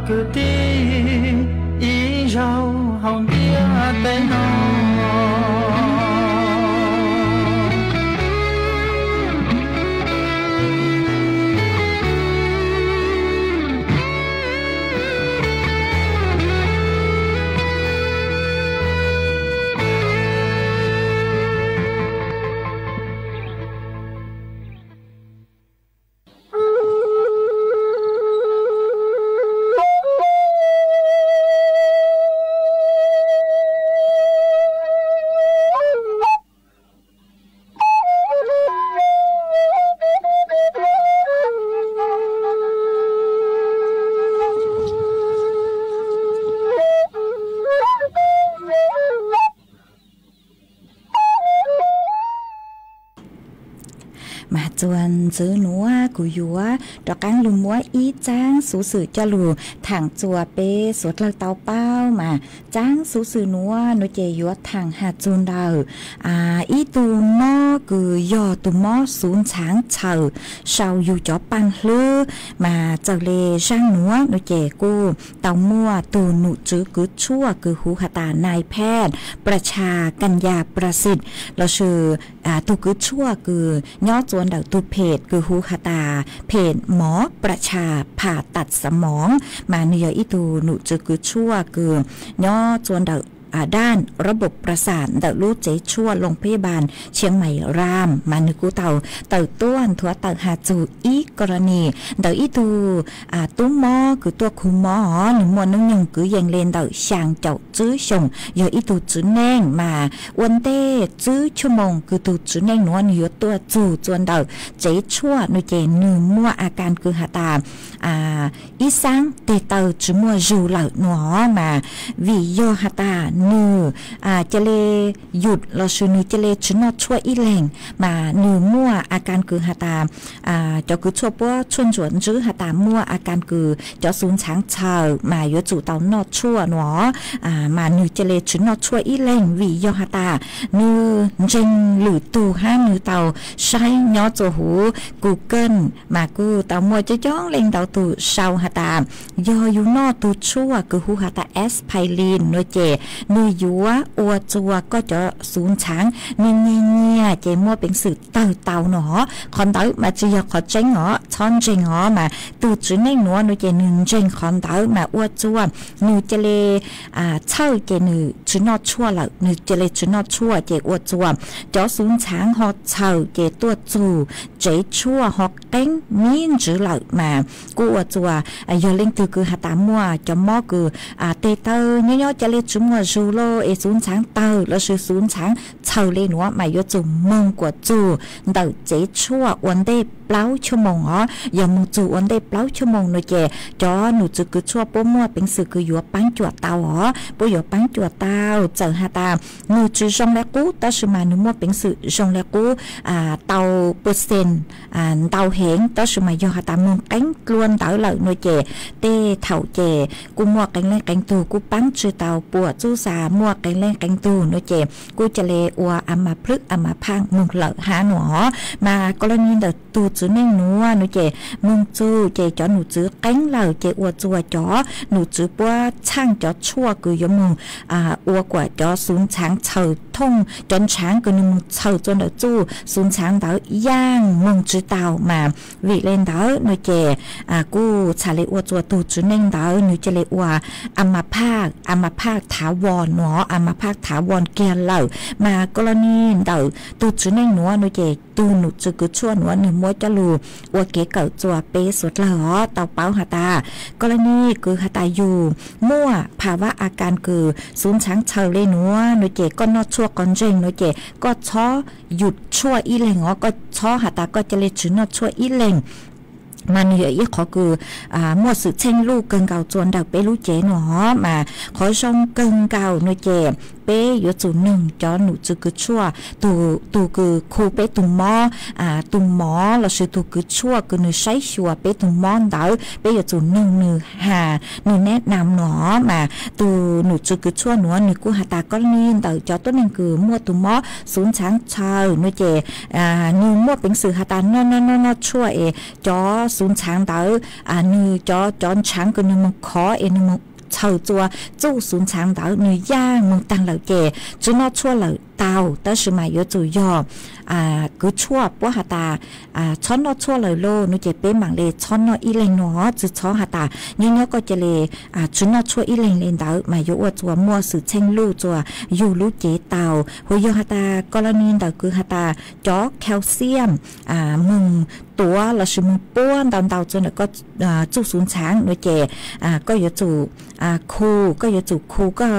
Kwv tij ib zaug hauv ntiaj teb no. Mas txuas ntxiv nuav kuv yuav rov qaab lug muab ib txaab xuv xwm coj lug thaam txuas peb suav dlawg tau paub. Mas txaab xuv xwm nuav nuav ces yuav thaam has txug ntawm ib tug mob kws yog tug mob xuv ntxhaav txhawm sau yug cov paaj hlwb. Mas txawm le zaaj nuav nuav ces kuj tau muaj tug num tswv kws tshuaj kws hu has tas นายแพทย์ ประชา กัญญาประสิทธิ์ lossis tug kws tshuaj kws nyob txua ntawm tug เพจ kws hu has tas เพจ หมอประชา ผ่าตัดสมอง. Mas nwg yog ib tug num tswv kws tshuaj kws nyob txua ntawm ด้านระบบประสาท ntawm lub tsev tshuaj โรงพยาบาลเชียงใหม่ราม. Mas nwg kuj tau tawm tuaj nthuav tawm has txug ib กรณี ntawm ib tug tub mob kws tuaj khu mob os, nwg muaj noob nyoog kwv yees le ntawm xyaa caum tswb xyoos, yog ib tug txiv neej. Mas ua ntej tswb chuaj moos kws tug txiv neej nuav nwg yuav tuaj txug txua ntawm tsev tshuaj nuav ces nwg muaj a kas kws has tas ib xaab teg taw tsi muaj zug lawm nuav. Mas vim yog has tas nwg ca le yum lossis nwg ca le tsi noj tshuaj ib leeg, mas nwg muaj a kas kws has tas cov kws tshuaj puab tshuaj ntsuam ntswb has tas muaj a kas kws cov xuv ntxhaav txhawm mas yuav tsum tau noj tshuaj nuav. Mas nwg ca le tsi noj tshuaj ib leeg vim yog has tas nwg ntseeg lwm tug hab nwg tau saib nyob txua huv Google mas kuj tau muaj coob coob leej ntau tug sau has tas yog yug noj tug tshuaj kws hu has tas แอสไพริน nuav ces nwg yuav ua txua koj cov xuv ntxhaav nwg nyias nyias ces muaj peev xwm tawg tau nuav. Qhov ntawd mas tsi yog qhov tseeb os, txhob ntseeg os. Mas tug txiv neej nuav nuav ces nwg ntseeg qhov ntawd mas ua txua nwg ca le txhawj ces nwg tsi noj tshuaj lawm, nwg ca le tsi noj tshuaj ces ua txua cov xuv ntxhaav ho txhawm ces tuaj txug tsev tshuaj ho qeeb mib ntswv lawm. Mas kuj ua txua yog leej twg kws has tas muaj cov mob kws teg taw nyob nyob ca le tsi muaj zug lawm es xuv ntxhaav tawg lossis xuv ntxhaav txhawm le nuav mas yuav tsum moog kuas txug ntawm tsev tshuaj ua ntej plaub chuaj moos os. Yog moog txug ua ntej plaub chuaj moos nuav ces cov num tswv kws tshuaj puab muaj peev xwm kws yuav paab cuam tau os, puab yuav paab cuam tau. Txawm has tas nwg tsi zoo le qub tab sis mas nwg muaj peev xwm zoo le qub tau percent ntau heev, tab sis mas yog has tas moog qeeb dlua ntawd lawm nuav ces tej thaum ces kuj muaj qee leej qee tug kuj paab tsi tau puam txuj xas, muaj qee leej qee tug nuav ces kuj ca le ua a mas plhwb a mas phaaj moog lawm hab nuav os. Mas กรณี ntawm tug txiv neej nuav nuav ces moog txug ces cov num tswv qeeb lawm ces ua txua cov num tswv puab txhaaj cov tshuaj kws yuav moog ua kuas cov xuv ntxhaav txhawm thooj, cov ntshaav kws nwg moog txhawm txua ntawm txuj xuv ntxhaav ntawd yaaj moog tsi tau. Mas vim le ntawd nuav ces kuj txhad le ua txua tug txiv neej ntawd nwg ca le ua a mas phaaj, a mas phaaj thav voos nuav, a mas phaaj thav voos kiag lawm. Mas กรณี ntawm tug txiv neej nuav nuav ces tug num tswv kws tshuaj nuav nwg muab coj lug ua kev kawm txua peb suav dlawg os tau paub has tas กรณี kws has tas yug muaj ภาวะอาการ kws xuv ntxhaav txhawm le nuav nuav ces koj noj tshuaj quas ntseeg nuav ces koj txhob yum tshuaj ib leeg os, koj txhob has tas koj ca le tsi noj tshuaj ib leeg. Mas nwg yog ib qhov kws muaj xwm txheej luj kawg nkaus txua ntawm peb lub cev nuav os. Mas qhov zoo kawg nkaus nuav ces peb yuav tsum noog cov nom tswv kws tshuaj, tus kws khu peb tug mob, tus mov lossis tus kws tshuaj kws nws saib xyuas peb tug mob ntawd, peb yuav tsum noog nws has nws neb nam no. Mas tus nom tswv kws tshuaj nuav nws kuj has tas koj li ntawm cov tuab neeg kws muaj tus mob xuv ntxhaav txhawm no ces nws muaj peev xwm has tas noj noj noj noj tshuaj es cov xuv ntxhaav ntawd, nws cov cov ntxhaav kws nws moog khov es nws moog txhawm txua txuj xuv ntxhaav ntawd nws yaaj moog taag lawm ces tsi noj tshuaj lawm tau, tab sis mas yuav tsum yog kws tshuaj puab has tas txhob noj tshuaj lawm lauj no ces peb maam le txhob noj ib leeg no, tsi txhob has tas nyob nyob koj ca le tsi noj tshuaj ib leeg le ntawd mas yuav ua txuas muaj xwm txheej luj txuas yug lub cev tau. Hos yog has tas koj li ntawm kws has tas cov calcium moog tuav lossis moog puab ntau ntau txua ntawm koj txuj xuv ntxhaav no ces koj yuav tsum khu, koj yuav tsum khu, koj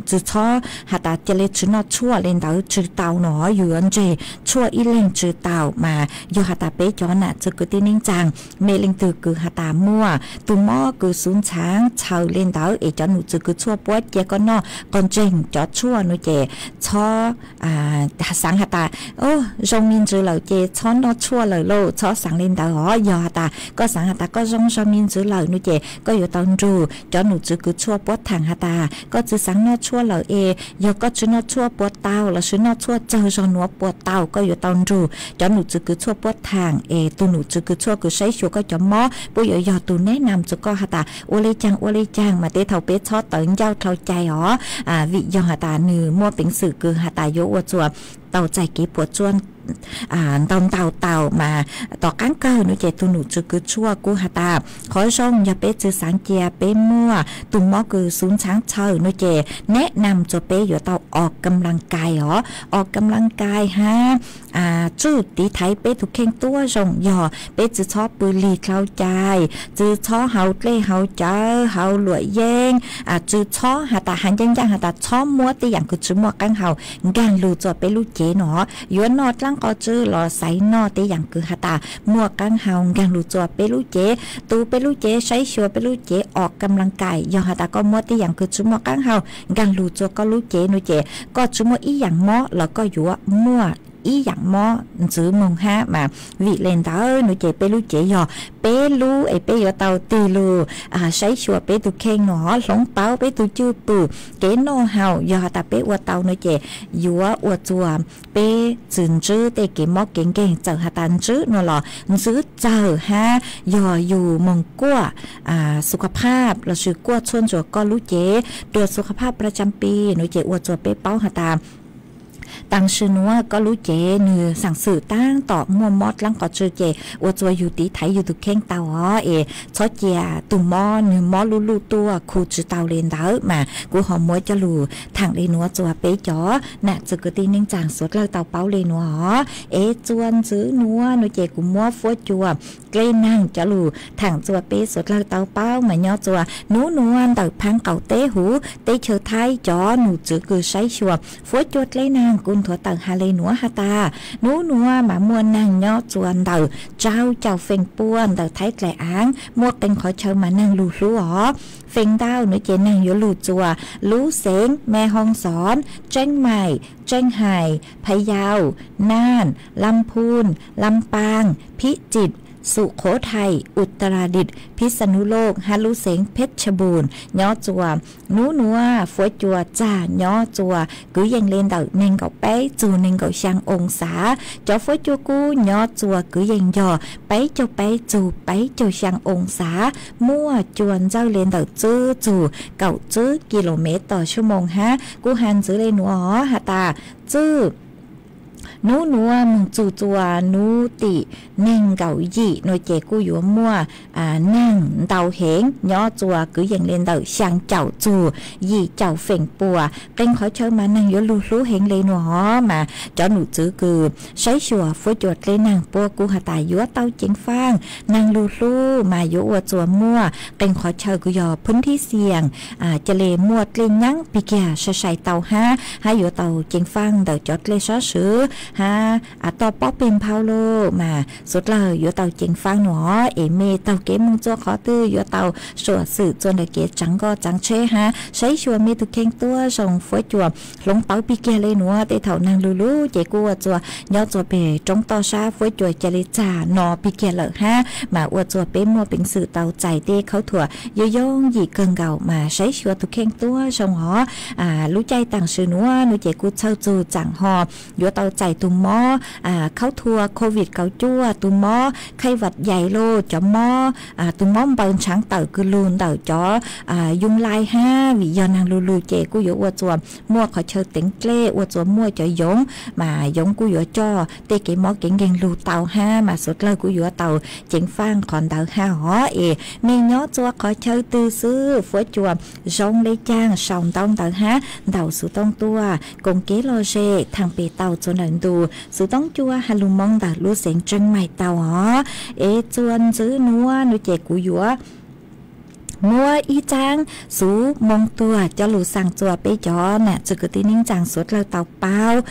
tsi txhob has tas ca le tsi noj tshuaj le ntawd tsi tau no, yug yuav ntseg tshuaj ib leeg tsi tau. Mas yog has tas peb cov nam txwv kwv tij neej tsaa, mej leej twg kws has tas muaj tus mob kws xuv ntxhaav txhawm le ntawd es cov nom tswv kws tshuaj puab cia koj noj qos ntseeg cov tshuaj no ces txhob xaav has tas zoo me ntsis lawm ces txhob noj tshuaj lawm lauj, txhob xaav le ntawd os. Yog has tas koj xaav has tas koj zoo zoo me ntsis lawm no ces koj yuav tau nrug cov nom tswv kws tshuaj puab thaam has tas koj tsi xaav noj tshuaj lawm es yog koj tsi noj tshuaj puas tau lossis noj tshuaj txawg zog nuav puas tau, koj yuav tau nrug cov nom tswv kws tshuaj puab thaam es tus nom tswv kws tshuaj kws saib xyuas koj cov mob puab yuav yog tus neb nam txug koj has tas ua le caag ua le caag. Mas tej thaum peb txhob tawv ncauj dhau cai os, vim yog has tas nws muaj peev xwm kws has tas yuav ua txuas tau txais kev puas tsuaj ntau ntau tau. Mas tom qaab kawg no ces tus nom tswv kws tshuaj kuj has tas qhov zoo yog peb tsi xaav cia peb muaj tus mob kws xuv ntxhaav txhawm no ces neb nam txug peb yuav tau o kam laj kais os, o kam laj kais hab tswj tiv thaiv peb tug kheej tuab zoo. Yog peb tsi txhob pw lig dhau cai, tsi txhob haus dlej haus cawv haus luam yeeb, tsi txhob has tas has ncaaj ncaaj has tas txhob muab tej yaam kws tsi muaj qaab haus nkaag lug txua peb lub cev no. Yuav noj dlaab qos tsw los xaiv noj tej yaam kws has tas muaj qaab haus nkaag lug txua peb lub cev. Tus peb lub cev saib xyuas peb lub cev o kam laj kais, yog has tas koj muab tej yaam kws tsi muaj qaab haus nkaag lug txua koj lub cev no ces koj tsi muaj ib yaam mob los koj yuav muaj ib yaam mob ntxiv moog hab. Mas vim le ntawd no ces peb lub cev yog peb lub es peb yuav tau tig lug saib xyuas peb tug kheej no, hloov pauv peb tug cwj pwm, kev noj haus. Yog has tas peb ua tau no ces yuav ua txuas peb tsi ntsib tej kev mob kev nkeeg, txawm has tas ntsib no los ntsib txawg hab yog yug moog kuaj su kha phaj lossis kuaj tshuaj ntsuas koj lub cev, dua su kha phaj pra tsam pi no ces ua txuas peb paub has tas taam sim nuav koj lub cev nwg xaam xwm taab tom muaj mob dlaab qos tsw ces ua txuas yug tiv thaiv yug tug kheej tau os. Es txhob cia tus mob nwg mob luj luj tuaj khu tsi tau le ntawd. Mas kuv ho muab coj lug thaam le nuav txua peb cov nam txwv kwv tij neej tsaa suav dlawg tau paub le nuav os. Es txua ntxiv nuav no ces kuv muab fuab cua dlej naag coj lug thaam txua peb suav dlawg tau paub. Mas nyob txua nub nuav ntawm phaab qaum teb huv teb chaws Thaib cov nom tswv kws saib xyuas fuab cua dlej naag kuj nthuav tawm has le nuav has tas nub nuav mas muaj naag nyob txua ntawm rau caum feem pua ntawm Thaib dlaim aav muaj qee qhov chaw mas naag lug hlub os. Feem ntau no ces naag yuav lug txua lub xeev Me Hoo Xoo, Tseeb Maim, Tseeb Hais, Phaj Yau, Naaj, Lam Phum, Lam Paaj, Phij Tsim, Sum Khuv Thais, Ua Ta La Dim, Phij Xa Nub Loj hab lub xeev Phej Cha Npum. Nyob txua nub nuav fuab cua txag nyob txua kwv yees le ntawm neeg nkaum peb txug neeg nkaum xyaa oo xav. Cov fuab cua kub nyob txua kwv yees yog peb caug peb txug peb caug xyaa oo xav. Muaj cua ntsawj le ntawm tswb txug kaum tswb ki lo mev tos xuab moos hab. Kuj has ntxiv le nuav os has tas tswb nub nuav moog txug txua nub tim neeg nkaum yim no ces kuj yuav muaj naag ntau heev nyob txua kwv yees le ntawm xyaa caum txug yim caum feem pua. Qee qhov chaw mas naag yuav lug hlub heev le nuav os. Mas cov nom tswv kws saib xyuas fuab cua dlej naag puab kuj has tas yuav tau ceev faaj, naag lug hlub mas yuav ua txua muaj qee qhov chaw kws yog phwb thib xiam ca le muaj dlej nyaab pig kiag sai sai tau hab, hab yuav tau ceev faaj ntawm cov dlej sab swv hab toj pob peg nphau lauj, mas suav dlawg yuav tau ceev faj no es mej taug kev moog txug qhov twg yuav tau suam xwm txug ntawm kev tsav nkoj tsav tsheb hab saib xyuas mej tug kheej tuab zoo fuab cua. Hloov pauv pig kiag le nuav, tej thaum naag lug lug ces kuj ua txuas nyob txuas peg roob toj sab fuab cua ca le txag no pig kiag lawm hab mas ua txuas peb muaj peev xwm tau txais tej khaub thuas yooj yooj yim kawg nkaus mas saib xyuas tug kheej tuab zoo os. Lub caij taam sim nuav nuav ces kuj txhawj txug tsaam ho yuav tau txais tug mob khaub thuas covid kaum cuaj, tug mob khaij vam yais lauj, cov mob, tug mob npaws ntshaav tawm kws lug ntawm cov yoo lai hab vim yog naag lug lug ces kuj yuav ua txuas muaj qhov chaw teev dlej, ua txuas muaj cov yoov mas yoov kuj yuav coj tej kev mob kev nkeeg lug tau hab mas suav dlawg kuj yuav tau ceev faj qhov ntawd hab os. Es mej nyob txua qhov chaw twg xwb, fuab cua zoo le caag sau ntawv ntawd hab ntaus xuv tooj tuaj koom kev lom zem thaam pem tau txug ntawm ntu xuv tooj cua has lug moo ntawm lub xeev Tseeb Maim tau os. Es txuas ntxiv nuav nuav ces kuv yuav muab ib txaab xuv moo tuag coj lug xaa txua peb cov nam txiv kwv tij neej tsaa suav dlawg tau paub.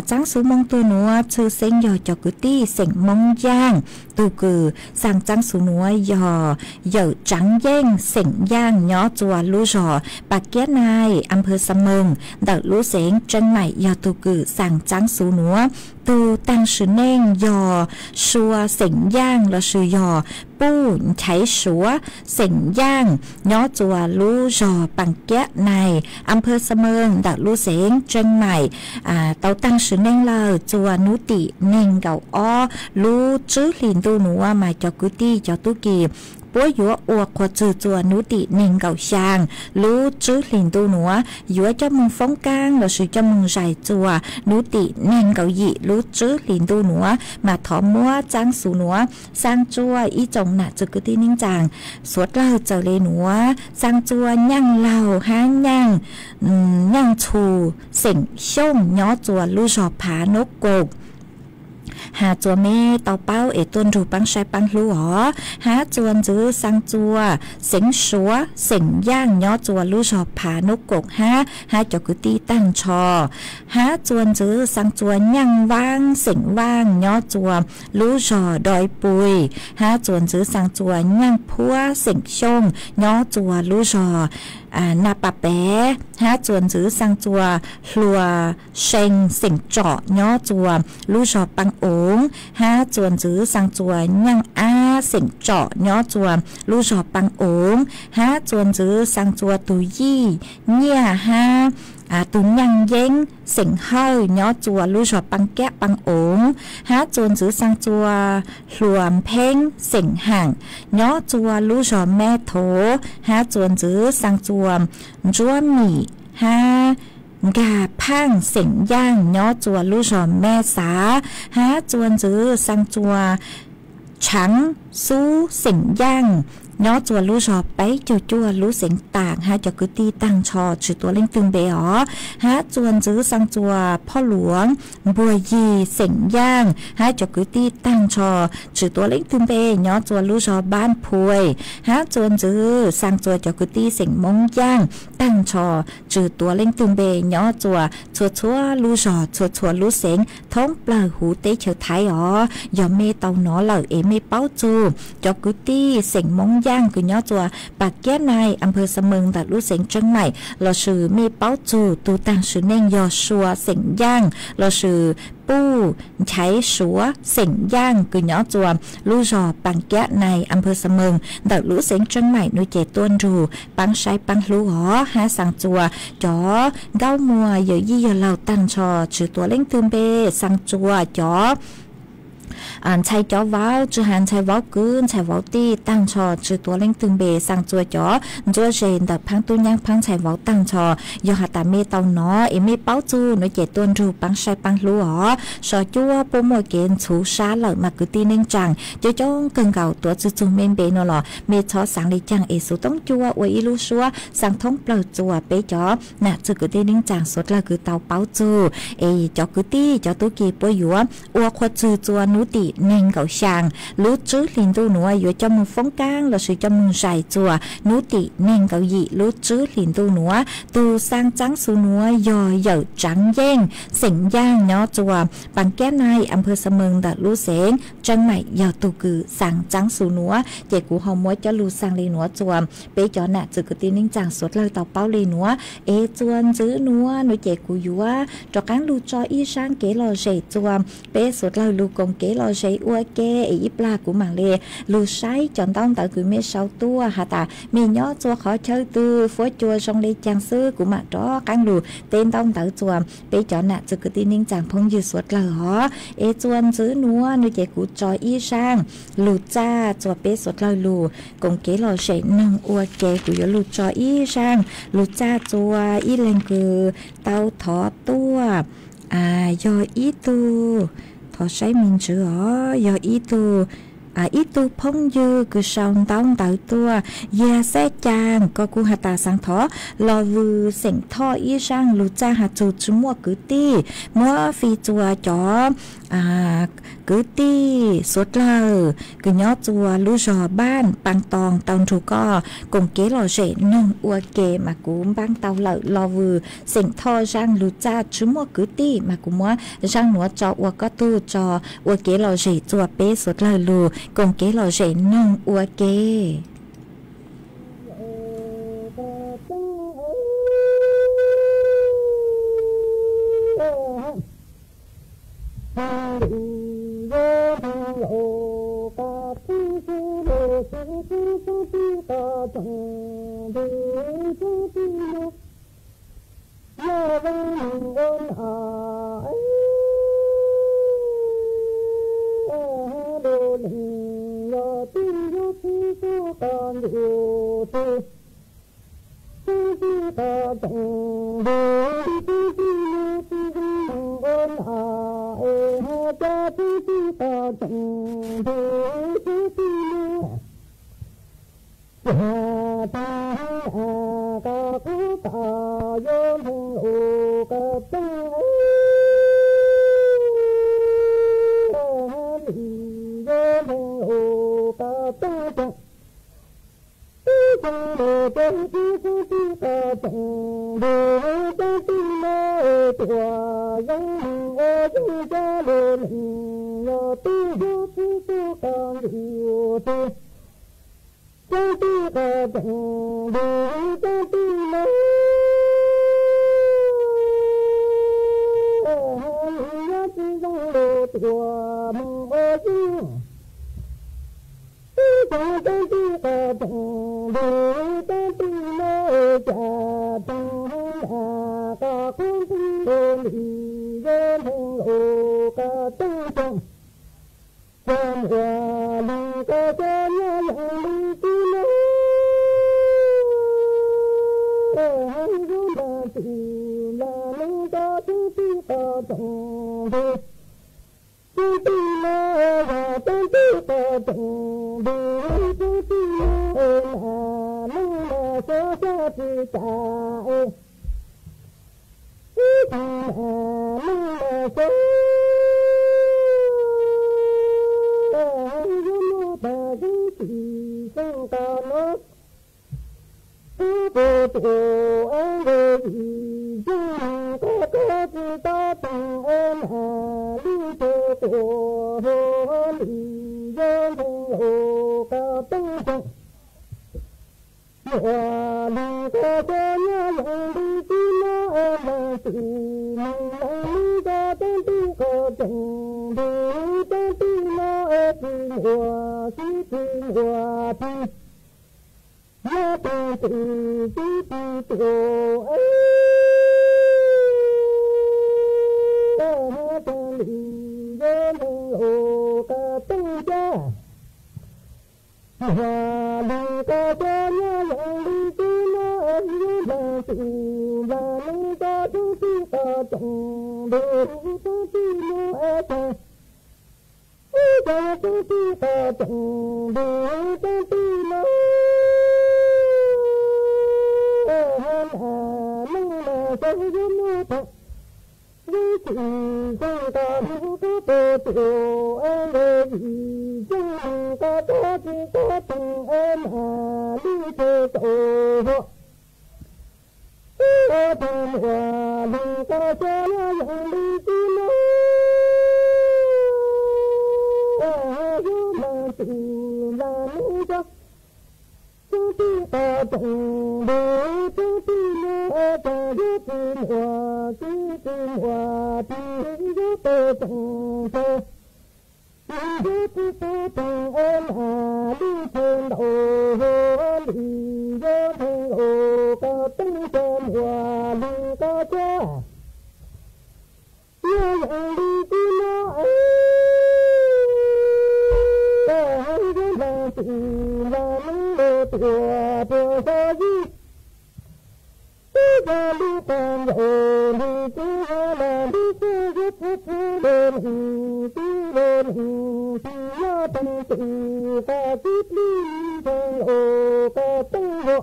Txaab xuv moo tuag nuav tshwj xeeb yog cov kwv tij xeem Moob Yaaj tug kws xaa txaab xuv nuav yog Yawm Tsaav Yeej xeem Yaaj nyob txua lub zog Pas Kiab Nais, Amphev Xa Meeg ntawm lub xeev Tseeb Maim yog tug kws xaa txaab xuv nuav. Tug taag sim neej yog Sua xeem Yaaj lossis yog Puj Nchaiv Suav xeem Yaaj nyob txua lub zog Pas Kiab Nais, Amphev Xa Meeg ntawm lub xeev Tseeb Maim tau taag sim neej lawm txua nub tim neeg nkaum ob lub tswb hlis ntuj nuav mas cov kwv tij cov tub ki puab yuav ua qhua txug txua nub tim neeg nkaum xyaa lub tswb hlis ntuj nuav, yuav coj moog foob kaab lossis coj moog zais txua nub tim neeg nkaum yim lub tswb hlis ntuj nuav mas thov muab txaab xuv nuav xaa txua ib tsoom nam txiv kwv tij neej tsaa suav dlawg txawm le nuav, xaa txua nyaaj laug hab nyaaj, nyaaj txhu xeem Xyooj nyob txua lub zog Phav Nub Kaum has txua mej tau paub es tuaj nrug paab saib paab hlub os. Hab txua ntxiv xaa txua xeev Suav xeem Yaaj nyob txua lub zog Phav Nub Kaum hab hab cov kwv tij taag nrho. Hab txua ntxiv xaa txua nyaaj Vaab xeem Vaaj nyob txua lub zog Doi Pui. Hab txua ntxiv xaa txua nyaaj Phuab xeem Xyooj nyob txua lub zog Naj Pas Pes. Hab txua ntxiv xaa txua hlua See xeem Tsom nyob txua lub zog Paab Oov. Hab txua ntxiv xaa txua nyaaj Ab xeem Tsom nyob txua lub zog Paab Oov. Hab txua ntxiv xaa txua tug Yij Nyiaj hab tug nyaaj Yeeb xeem Hawj nyob txua lub zog Paab Kiab Paab Oov. Hab txua ntxiv xaa txua hlua Pheeb xeem Haam nyob txua lub zog Meb Thov. Hab txua ntxiv xaa txua Ntsuab Mim hab Nkag Phaaj xeem Yaaj nyob txua lub zog Meb Xav. Hab txua ntxiv xaa txua Tshaav Xub xeem Yaaj nyob txua lub zog peb caug cuaj lub xeev Taam hab cov kwv tij taag nrho tsi tuav leej twg npe os. Hab txua ntxiv xaa txua Phoj Luam Npuag Yig xeem Yaaj hab cov kwv tij taag nrho tsi tuav leej twg npe nyob txua lub zog Npab Phuai. Hab txua ntxiv xaa txua cov kwv tij xeem Moob Yaaj taag nrho tsi tuav leej twg npe nyob txua txhua txhua lub zog txhua txhua lub xeev thoob plawg huv teb chaws Thaib os. Yog mej tau nov lawm es mej paub txug cov kwv tij xeem Moob Yaaj kws nyob txua Pas Kiab Nais, Amphaw Xa Mees ntawm lub xeev Tseeb Maim lossis mej paub txug tug taag sim neej yog Sua xeem Yaaj lossis Puj Nchaiv Suav xeem Yaaj kws nyob txua lub zog Pas Kiab Nais, Amphaw Xa Mees ntawm lub xeev Tseeb Maim nuav ces tuaj nrug paab saib paab hlub os. Hab xaa txua cov nkauj muam yawm yij yawg laug taag nrho tsi tuav leej twg npe, xaa txua cov ntxhais cov vauv tsi has ntxhais vauv kwv ntxhais vauv tij taag nrho tsi tuav leej twg npe, xaa txua cov ntsuab ze ntawm phaab tub nyab phaab ntxhais vauv taag nrho. Yog has tas mej tau nov es mej paub txug nuav ces tuaj nrug paab saib paab hlub os. So cuab puab muaj kev ntxhuv sab lawm mas kwv tij neej tsaa coob coob kawg nkaus tuav tsi txug mej npe nuav los mej txhob xaav le caag es xuv toob cuab ua ib lub suab xaa thoob plawg txua peb cov nam txiv kwv tij neej tsaa suav dlawg kws tau paub txug es cov kwv tij cov tub ki puab yuav ua qhua txug txua nub tim nees nkaum xyaa lub tswb hlis ntuj nuav yuav coj moog foob kaab lossis coj moog zais txuas nub tim nees nkaum yim lub tswb hlis ntuj nuav. Tug xaa txaab xu nuav yog Yawm Tsaav Yeej, xeem Nyaaj, nyob txuas Paas Kiab Naim, Amphoos Xamees ntawm lub xeev Tseeb Maim, yog tug kws xaa txaab xu nuav. Ces kuv ho muab cov lug xaa le nuav txuas peb cov nam txwv kwv tij neej tsaa suav dlawg tau paub le nuav. Es txuas ntxwv nuav nuav ces kuv yuav rov qaab lug tso ib zaaj kev lom zem txuas peb suav dlawg lug koom kev lom zem ua ke. Es ib plag kuv maam le lug saib cov ntaub ntawv kws mej sau tuaj has tas mej nyob txuas qhov chaw twg, fuab cua zoo le caag xwb, kuv maam rov qaab lug teb ntaub ntawv txuas peb cov nam txwv kwv tij neej tsaa phooj ywg suav dlawg hov. Es txuas ntxwv nuav nuav ces kuv tso ib zaaj lug txaj txuas peb suav dlawg lug koom kev lom zem noog ua ke. Kuv yuav lug tso ib zaaj lug txaj txuas ib leeg kws tau thov tuaj, yog ib tug, thov saib me ntsis os, yog ib tug, ib tug phooj ywg kws sau ntaub ntawv tuaj, Yag Xab Caa, koj kuj has tas xaav thov Los Vwm xeem Thoj ib zaaj lug txaj has txug tsi muaj kwv tij, muab fij txuas cov kwv tij suav dlawg kws nyob txuas lub zog Npaaj Toos tau nrug koj koom kev lom zem noog ua ke. Mas kuv npaab tau lawm Los Vwm xeem Thoj zaaj lug txaj tsi muaj kwv tij, mas kuv muab zaaj nuav tso ua koj tug tso ua kev lom zem txuas peb suav dlawg lug koom kev lom zem noog ua ke. Yog tsis zoo nqa hlub koj puas tuaj, es nkawd yim zoo nqa koj tsis txhob toog es mam li tshee tau hlo. Ua tug muam hluas koj xyov yog li tsis muaj, yog mas tsis nrog neb cog. Tug tij qos toom npug, tug tij muaj tog, yog tsis muaj txiv tsis muaj txiv, yog peb toom tog, yog tsis tau toog es mam li tshee ntau hlo li. Yog nrog nkaus koj teeb cov muam hluas koj cog. Yog zoo li tsis muaj, koj hais yog nrog txiv nrog neeb los tuaj puag xyov yim. Twb yog lub qhov ncauj nti tsis yog los nti tsis yog txhua txhua los neeg tsis los neeg tsis yog teeg txiv qos txiv plig nrog nkaus koj teeb hlo.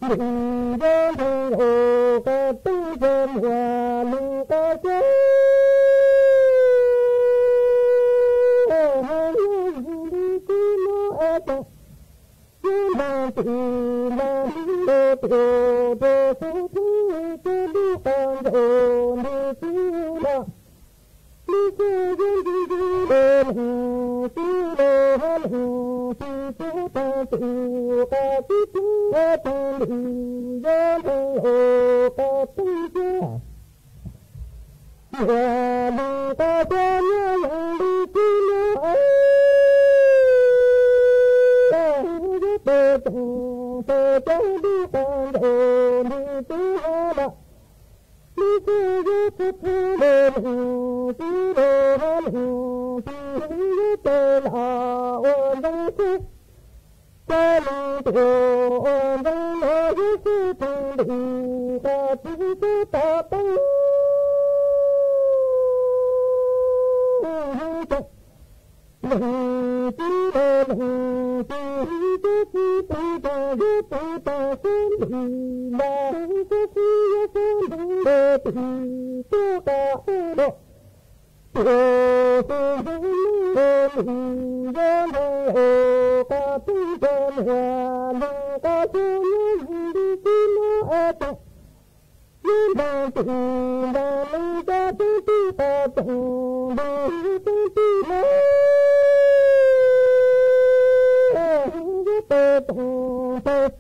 Nti yog nrog nkaus koj teeb cov muam hluas koj cog. Hais yog zoo li tsis muaj, yog nrog txiv nrog neeb los tuaj puag xyov yim, twb yog lub qhov ncauj nti tsis yog los nti tsis yog txhua txhua los neeg tsis los neeg tsis yog teeg txiv qos txiv plig, yog teeg nti yog nrog nkaus koj teeb cov muam hluas koj cog. Yog zoo li tsis muaj, yog peb toom tog, yog lub qhov ncauj nti tsis yog los nti tsis yog txhua txhua los neeg tsis los neeg tsis yog peb los ua ntxeev xwb. Cov neeg tuaj ua ntxeev los yog xwb teeg nti qos txiv txhob tau teeb. Leej txiv los leej txiv, txiv txiv pw tag yog pw tag xwb nti los xwb xwb yog xwb nti los tim tuaj qos los tuaj xwb nti los nti yog nrog los koj teeb cov muam hluas koj cog. Yog zoo li tsis muaj, yog nrog txiv nrog neeb cog, teeb tij qos toom npug teeb tij los yog peb toom tog,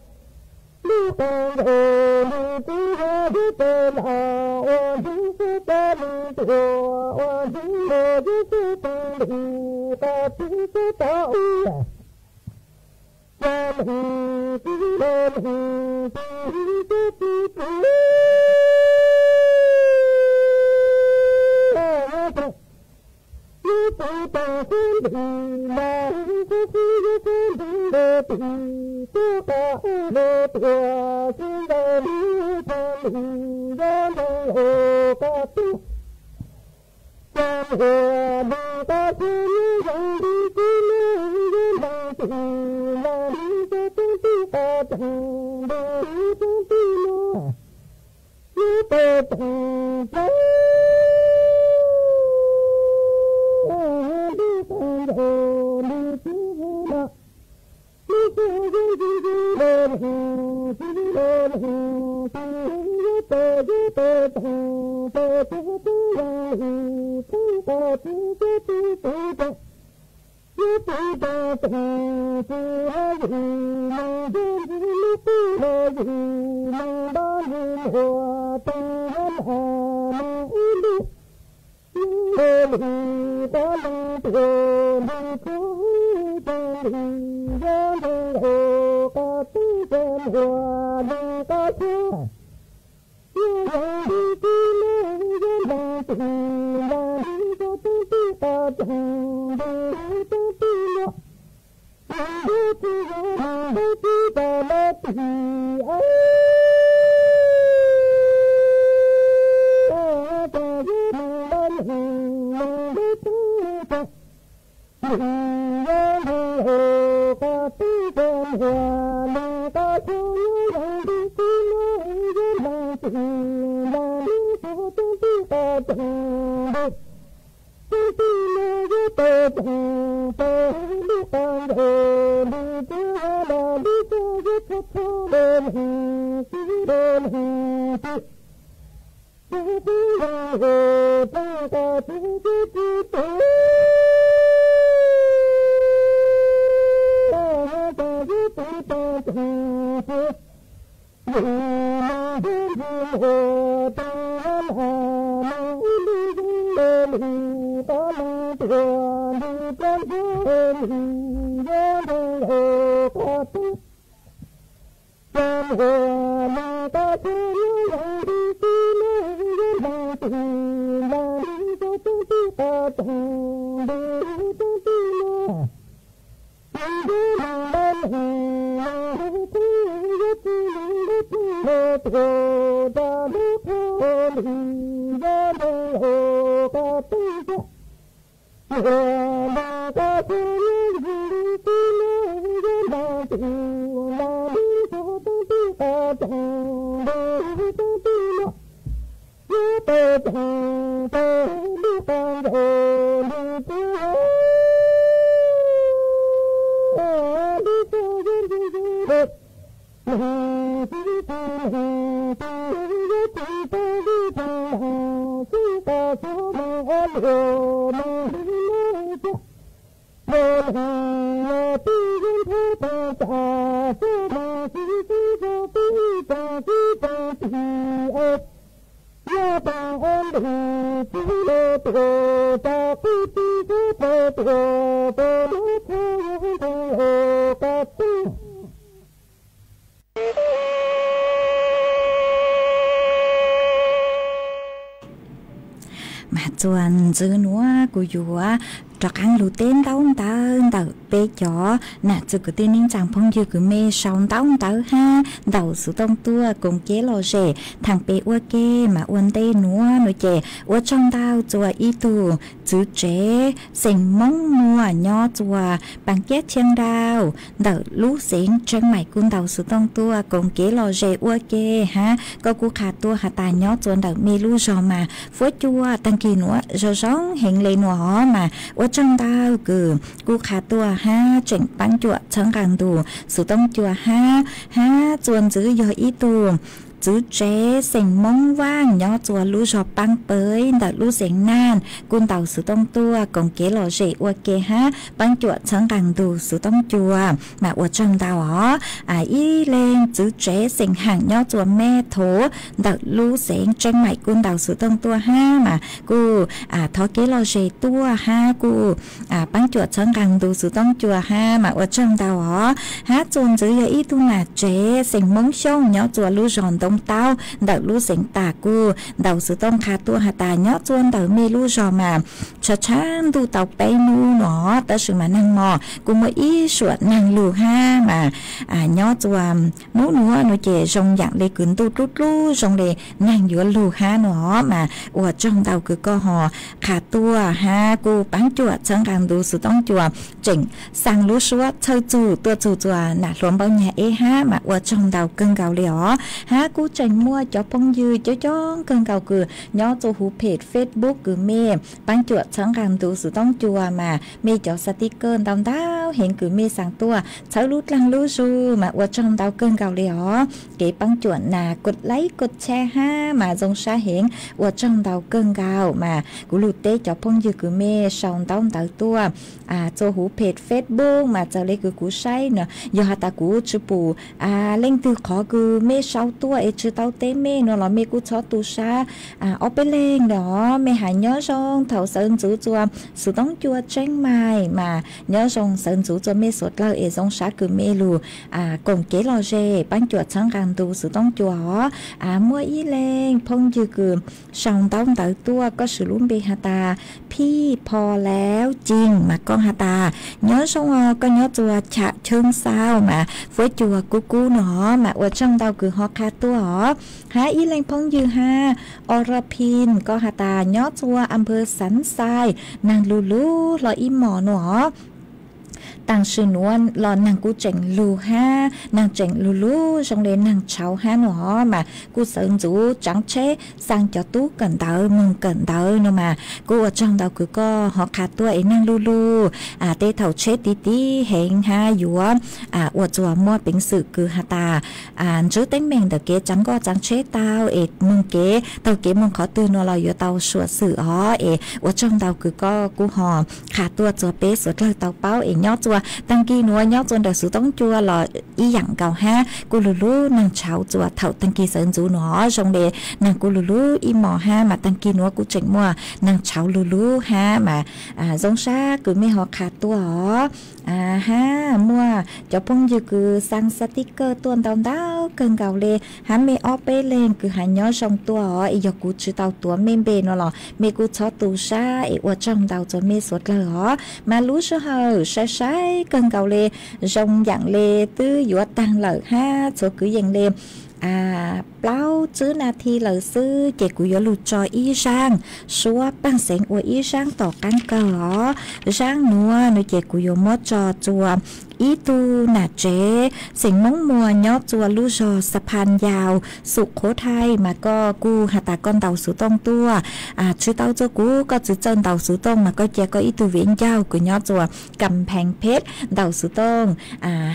lub qhov ncauj nti tsis yog yog peb los ua ntxeev xwb, cov neeg tuaj ua ntxeev los yog xwb teeg nti qos txiv txhob tau ua. Cov neeg txiv los neeg txiv, cov txiv txiv, yog peb toom xwb nti los xwb xwb yog xwb nti los tim tuaj qos los tuaj xwb ntawd li txog nti yog nrog los koj tuaj. Cov muam hluas koj cog, yog zoo li tsis muaj, yog nrog txiv los neeg cog, teeb tij qos toom npug teeb tij los yog peb toom tog, lub qhov ncauj nti tsis yog los nti tsis yog txiv los neeg txiv los neeg txiv, yog peb yog peb toom tog, txiv txiv yog li txiv qos txiv cog txiv txiv tog. Yog txiv txiv txiv txiv hais yim neeg yog ntxiv lub qub los yim neeg npab ntxiv muam tag hab mas neeg ib lub. Yog li koj leej tuaj nti txog tag nti yog nrog los koj teeb cov muam hluas koj cog. Yog zoo li tsis muaj, yog nrog txiv los neeg cog, teeb tij qos toom npug teeb tij los yog nrog txiv los neeg npug tsis tau los tim os. Cov yog neeg los neeg neeg npug tsis tau nti yog nrog los koj teeb cov muam hluas koj cog. Yog zoo li tsis muaj, yog nrog txiv los neeg cog, teeb Tab tom ntawd, tub tij no yuav tab tom ntawd lub qab ncaug li tiab los lub txaj yuav txhob txhob le leej txiv le leej txiv. Tub tij no ua rau qhov tub tij tsis tau tab tom yuav tab tom ntawd. Yus mas ntxim hlub rau mas mas ib lub zoo le lub qab leej tuaj nti rau ntsuag nti yuav nrog nraug qhov twg. Cov muaj mas qab txhia yuav zoo li txiv neej yuav nrog tus nrog li txog tub tij qab txhia nti tub tij no. Tus ntuj no lawm no, tus yuav tsis mus lub txij lub txij los tuaj rau lub qhov li yuav nrog nraug qhov twg yog. Yuav nrog qhov twg yuav zoo li txiv neej yuav nrog tus nrog li txog tub tij qab txhia nti tub tij no. Yuav tab tom ntawd lub qab ncaug li tiab lub txaj yuav nti zoo le leej txiv tsis leej txiv yuav tsis tau li tau los xwb qab txog mas ob luag mas li no txog. Los leej los tij yuav nthab tau cas xwb mas txiv xwb zog tub ib tsoom txiv tsoom txiv es. Nyob tau ob ntus txiv los tuaj rau qub txiv xwb tau tuaj pem lub txhab yuav nrog nraug qhov twg. Mas txuas ntxiv nuav kuv yuav rov qaab lug teb ntaub ntawv ntawm peb cov nam txiv kwv tij neej tsaa phooj ywg kwv mej sau ntaub ntawv hab ntaus xuv tooj tuaj koom kev lom zem thaam peb ua ke. Mas ua ntej nuav nuav ces ua tsaug ntau txuas ib tug txwv tsev xeem Moob Muas nyob txuas Paas Kiab Tsheej Dauj ntawm lub xeev Tseeb Maim kuj ntaus xuv tooj tuaj koom kev lom zem ua ke hab koj kuj qha tuaj has tas nyob txuas ntawm mej lub zog mas fuab cua taag kis nuav zoo zoo heev le nuav os. Mas ua tsaug ntau kws kuj qha tuaj hab tseem paab cuam txhawb nqaa ntug xuv tooj cua hab, hab txuas ntxiv yog ib tug txwv tsev xeem Moob Vaaj nyob txuas lub zog Paab Pawg ntawm lub xeev Naj kuj ntaus xuv tooj tuaj koom kev lom zem ua ke hab paab cuam txhawb nqaa ntug xuv tooj cua. Mas ua tsaug ntau os. Ib leeg txwv tsev xeem Haam nyob txuas Mej Thuv ntawm lub xeev Tseeb Maim kuj ntaus xuv tooj tuaj hab mas kuj thov kev lom zem tuaj hab kuj paab cuam txhawb nqaa ntug xuv tooj cua hab mas ua tsaug ntau os. Hab txuas ntxiv yog ib tug nam tsev xeem Moob Xyooj nyob txuas lub zog Ntoo Taub ntawm lub xeev Tag kuj ntaus xuv tooj qha tuaj has tas nyob txuas ntawm mej lub zog mas tshav tshav ntuj tau peb nub nuav tab sis mas naag mos kuj muaj ib suam naag lug hab mas nyob txuas nub nuav nuav ces zoo yaam le kws ntuj dlub dlub zoo le naag yuav lug hab nuav mas ua tsaug ntau kws koj ho qha tuaj hab kuj paab cuam txhawb nqaa ntug xuv tooj cua tseem xaa lub suab txhawj txug tuaj txug txuas nam hluas Npauj Nyag Eb hab mas ua tsaug ntau kawg nkaus le os. Hab kuj tseem muaj cov phooj ywg coob coob kawg nkaus kws nyob txuas huv phem Facebook kws mej paab cuam txhawb nqaa ntug xuv tooj cua mas mej cov xav tij kawg ntau ntau heev kws mej xaa tuaj txhawb lub dlaag lub zug mas ua tsaug ntau kawg nkaus le os. Kev paab cuam nas kod laib kod tshab hab mas zoo sab heev ua tsaug ntau kawg nkaus mas kuv lug teb cov phooj ywg kws mej sau ntaub ntawv tuaj txuas huv phem Facebook mas txawm le kws kuv saib nuav yog has tas kuv tsi pum leej twg qhov kws mej sau tuaj es tsi tau teb mej nuav los mej kuj txhob tu sab ob peb leeg os. Mej has nyob zoo thaum sawv ntxuv txuas xuv tooj cua Tseeb Maim mas nyob zoo sawv ntxuv txuas mej suav dlawg es zoo sab kws mej lug koom kev lom zem paab cuam txhawb nqaa ntug xuv tooj cua os. Muaj ib leeg phooj ywg kws sau ntaub ntawv tuaj koj swv lub npe has tas Phij Pho Lauj Cim mas koj has tas nyob zoo os, koj nyob txuas Cham Cheeb Xauj mas fuab cua kub kub nuav os mas ua tsaug ntau kws ho qha tuaj os. Hab ib leeg phooj ywg hab Oraphin koj has tas nyob txuas Amphaw Xav Xais naag lug lug hlo ib mos nuav os. Tam sim nuav los neeg kuj tseem lug hab, neeg tseem lug lug zoo le neeg tshauv hab no mas kuj sawv ntxuv tsaav tsheb xaa cov tub kawm ntawv moog kawm ntawv no mas kuj ua tsaug ntau kws koj ho qha tuaj es neeg lug lug, tej thaum tsheb tiv tiv heev hab yuav ua txuas muaj peev xwm kws has tas ntsib teeb meem ntawm kev tsaav nkoj tsaav tsheb tau es moog kev taug kev moog qhov twg no los yuav tau suam xwm os. Es ua tsaug ntau kws koj kuj ho qha tuaj txug peb suav dlawg tau paub es nyob txuas taag kis nuav nyob txuas ntawm xuv toob cua los ib yaam nkaus hab kuj lug lug neeg tshauv txuas thaum taag kis sawv ntxuv nuav zoo le neeg kuj lug lug ib mos hab mas taag kis nuav kuj tseem muaj neeg tshauv lug lug hab mas zoo sab kws mej ho qha tuaj os. Hab muaj cov phooj ywg kws xaa xaa tib kawg tuaj ntau ntau kawg nkaus le, hab mej ob peb leeg kws has nyob zoo tuaj os es yog kuv tsi tau tuav mej npe no los mej kuj txhob tu sab es ua tsaug ntau txug mej suav dlawg os. Mas lub sij hawm sai sai kawg nkaus le, zoo yaam le twb yuav taag lawm hab txhua kwv yees le plaub tsib nas this lawm xwb ces kuv yuav lug tso ib zaaj suab paaj xeev ua ib zaaj tom qaab kawg os. Zaaj nuav no ces kuv yuav muab tso txuas ib tug nam tsev xeem Moob Muas nyob txuas lub zog Xa Phan Yau, Xum Qhuv Thai mas koj kuj has tas koj ntaus xuv tooj tuaj tsi tau txug kuv, koj tsi txawj ntaus xuv tooj mas koj cia koj ib tug viv ncaus kws nyob txuas Kam Pheev Phev ntaus xuv tooj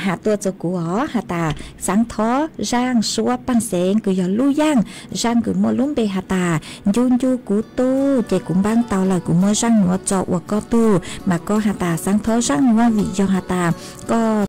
has tuaj txug kuv os has tas xaav thov zaaj suab paaj xeev kws yog lub yaaj zaaj kws muaj lub npe has tas Ncu Ncu Kuv Tug ces kuv npaab tau lawm kuv muab zaaj nuav tso ua koj tug mas koj has tas xaav thov zaaj nuav vim yog has tas koj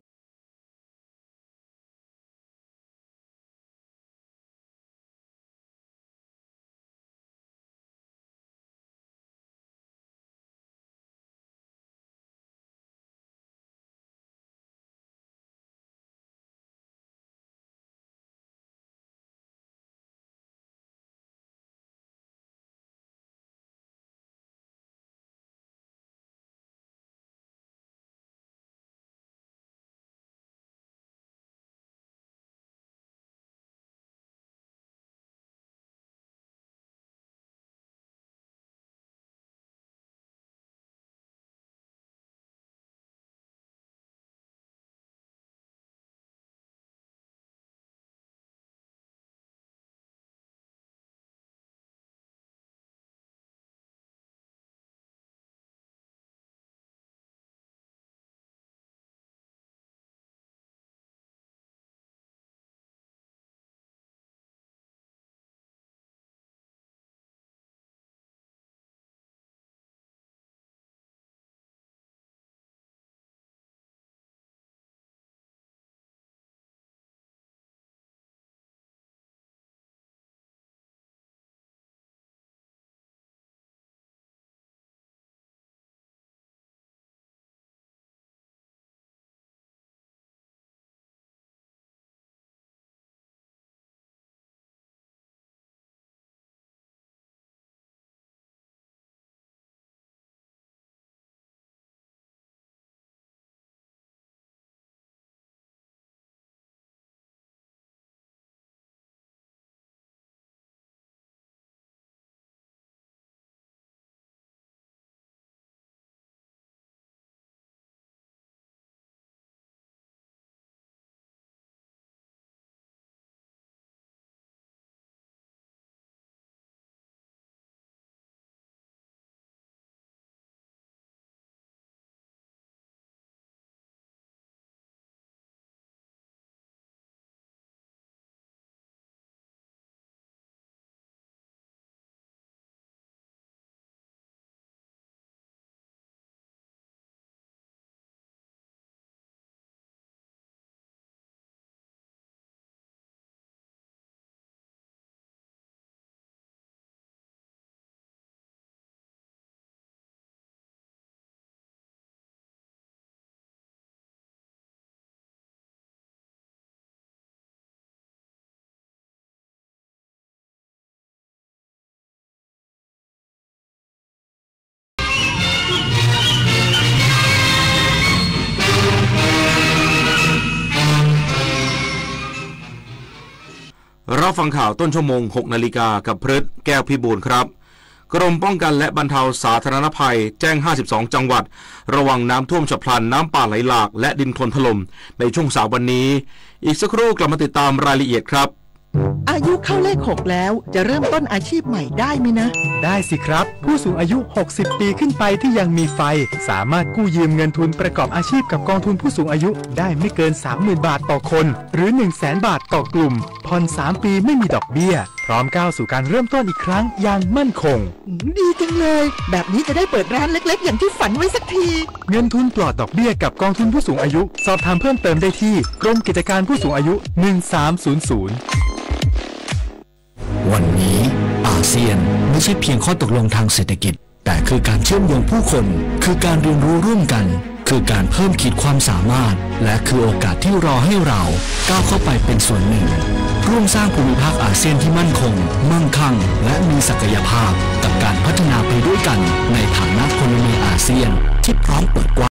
รับฟังข่าวต้นชั่วโมง หกนาฬิกา กับพฤทธิ์ แก้วพิบูลครับ กรมป้องกันและบรรเทาสาธารณภัยแจ้ง ห้าสิบสอง จังหวัด ระวังน้ำท่วมฉับพลัน น้ำป่าไหลหลาก และดินโคลนถล่ม ในช่วงสามวันนี้ อีกสักครู่กลับมาติดตามรายละเอียดครับ อายุเข้าเลขหกแล้ว จะเริ่มต้นอาชีพใหม่ได้ไหมนะ ได้สิครับ ผู้สูงอายุ หกสิบ ปีขึ้นไปที่ยังมีไฟ สามารถกู้ยืมเงินทุนประกอบอาชีพกับกองทุนผู้สูงอายุได้ไม่เกิน สามหมื่น บาทต่อคน หรือ หนึ่งแสน บาทต่อกลุ่ม ผ่อน สาม ปีไม่มีดอกเบี้ย พร้อมก้าวสู่การเริ่มต้นอีกครั้งอย่างมั่นคง อืม ดีจังเลย แบบนี้จะได้เปิดร้านเล็กๆ อย่างที่ฝันไว้สักที เงินทุนปลอดดอกเบี้ยกับกองทุนผู้สูงอายุ สอบถามเพิ่มเติมได้ที่กรมกิจการผู้สูงอายุ หนึ่งสามศูนย์ศูนย์ วันนี้อาเซียนไม่ใช่เพียงข้อตกลงทางเศรษฐกิจ แต่คือการเชื่อมโยงผู้คน คือการเรียนรู้ร่วมกัน คือการเพิ่มขีดความสามารถ และคือโอกาสที่รอให้เราก้าวเข้าไปเป็นส่วนหนึ่ง ร่วมสร้างภูมิภาคอาเซียนที่มั่นคง มั่งคั่ง และมีศักยภาพ กับการพัฒนาไปด้วยกันในฐานะพลเมืองอาเซียนที่พร้อมเปิดกว้าง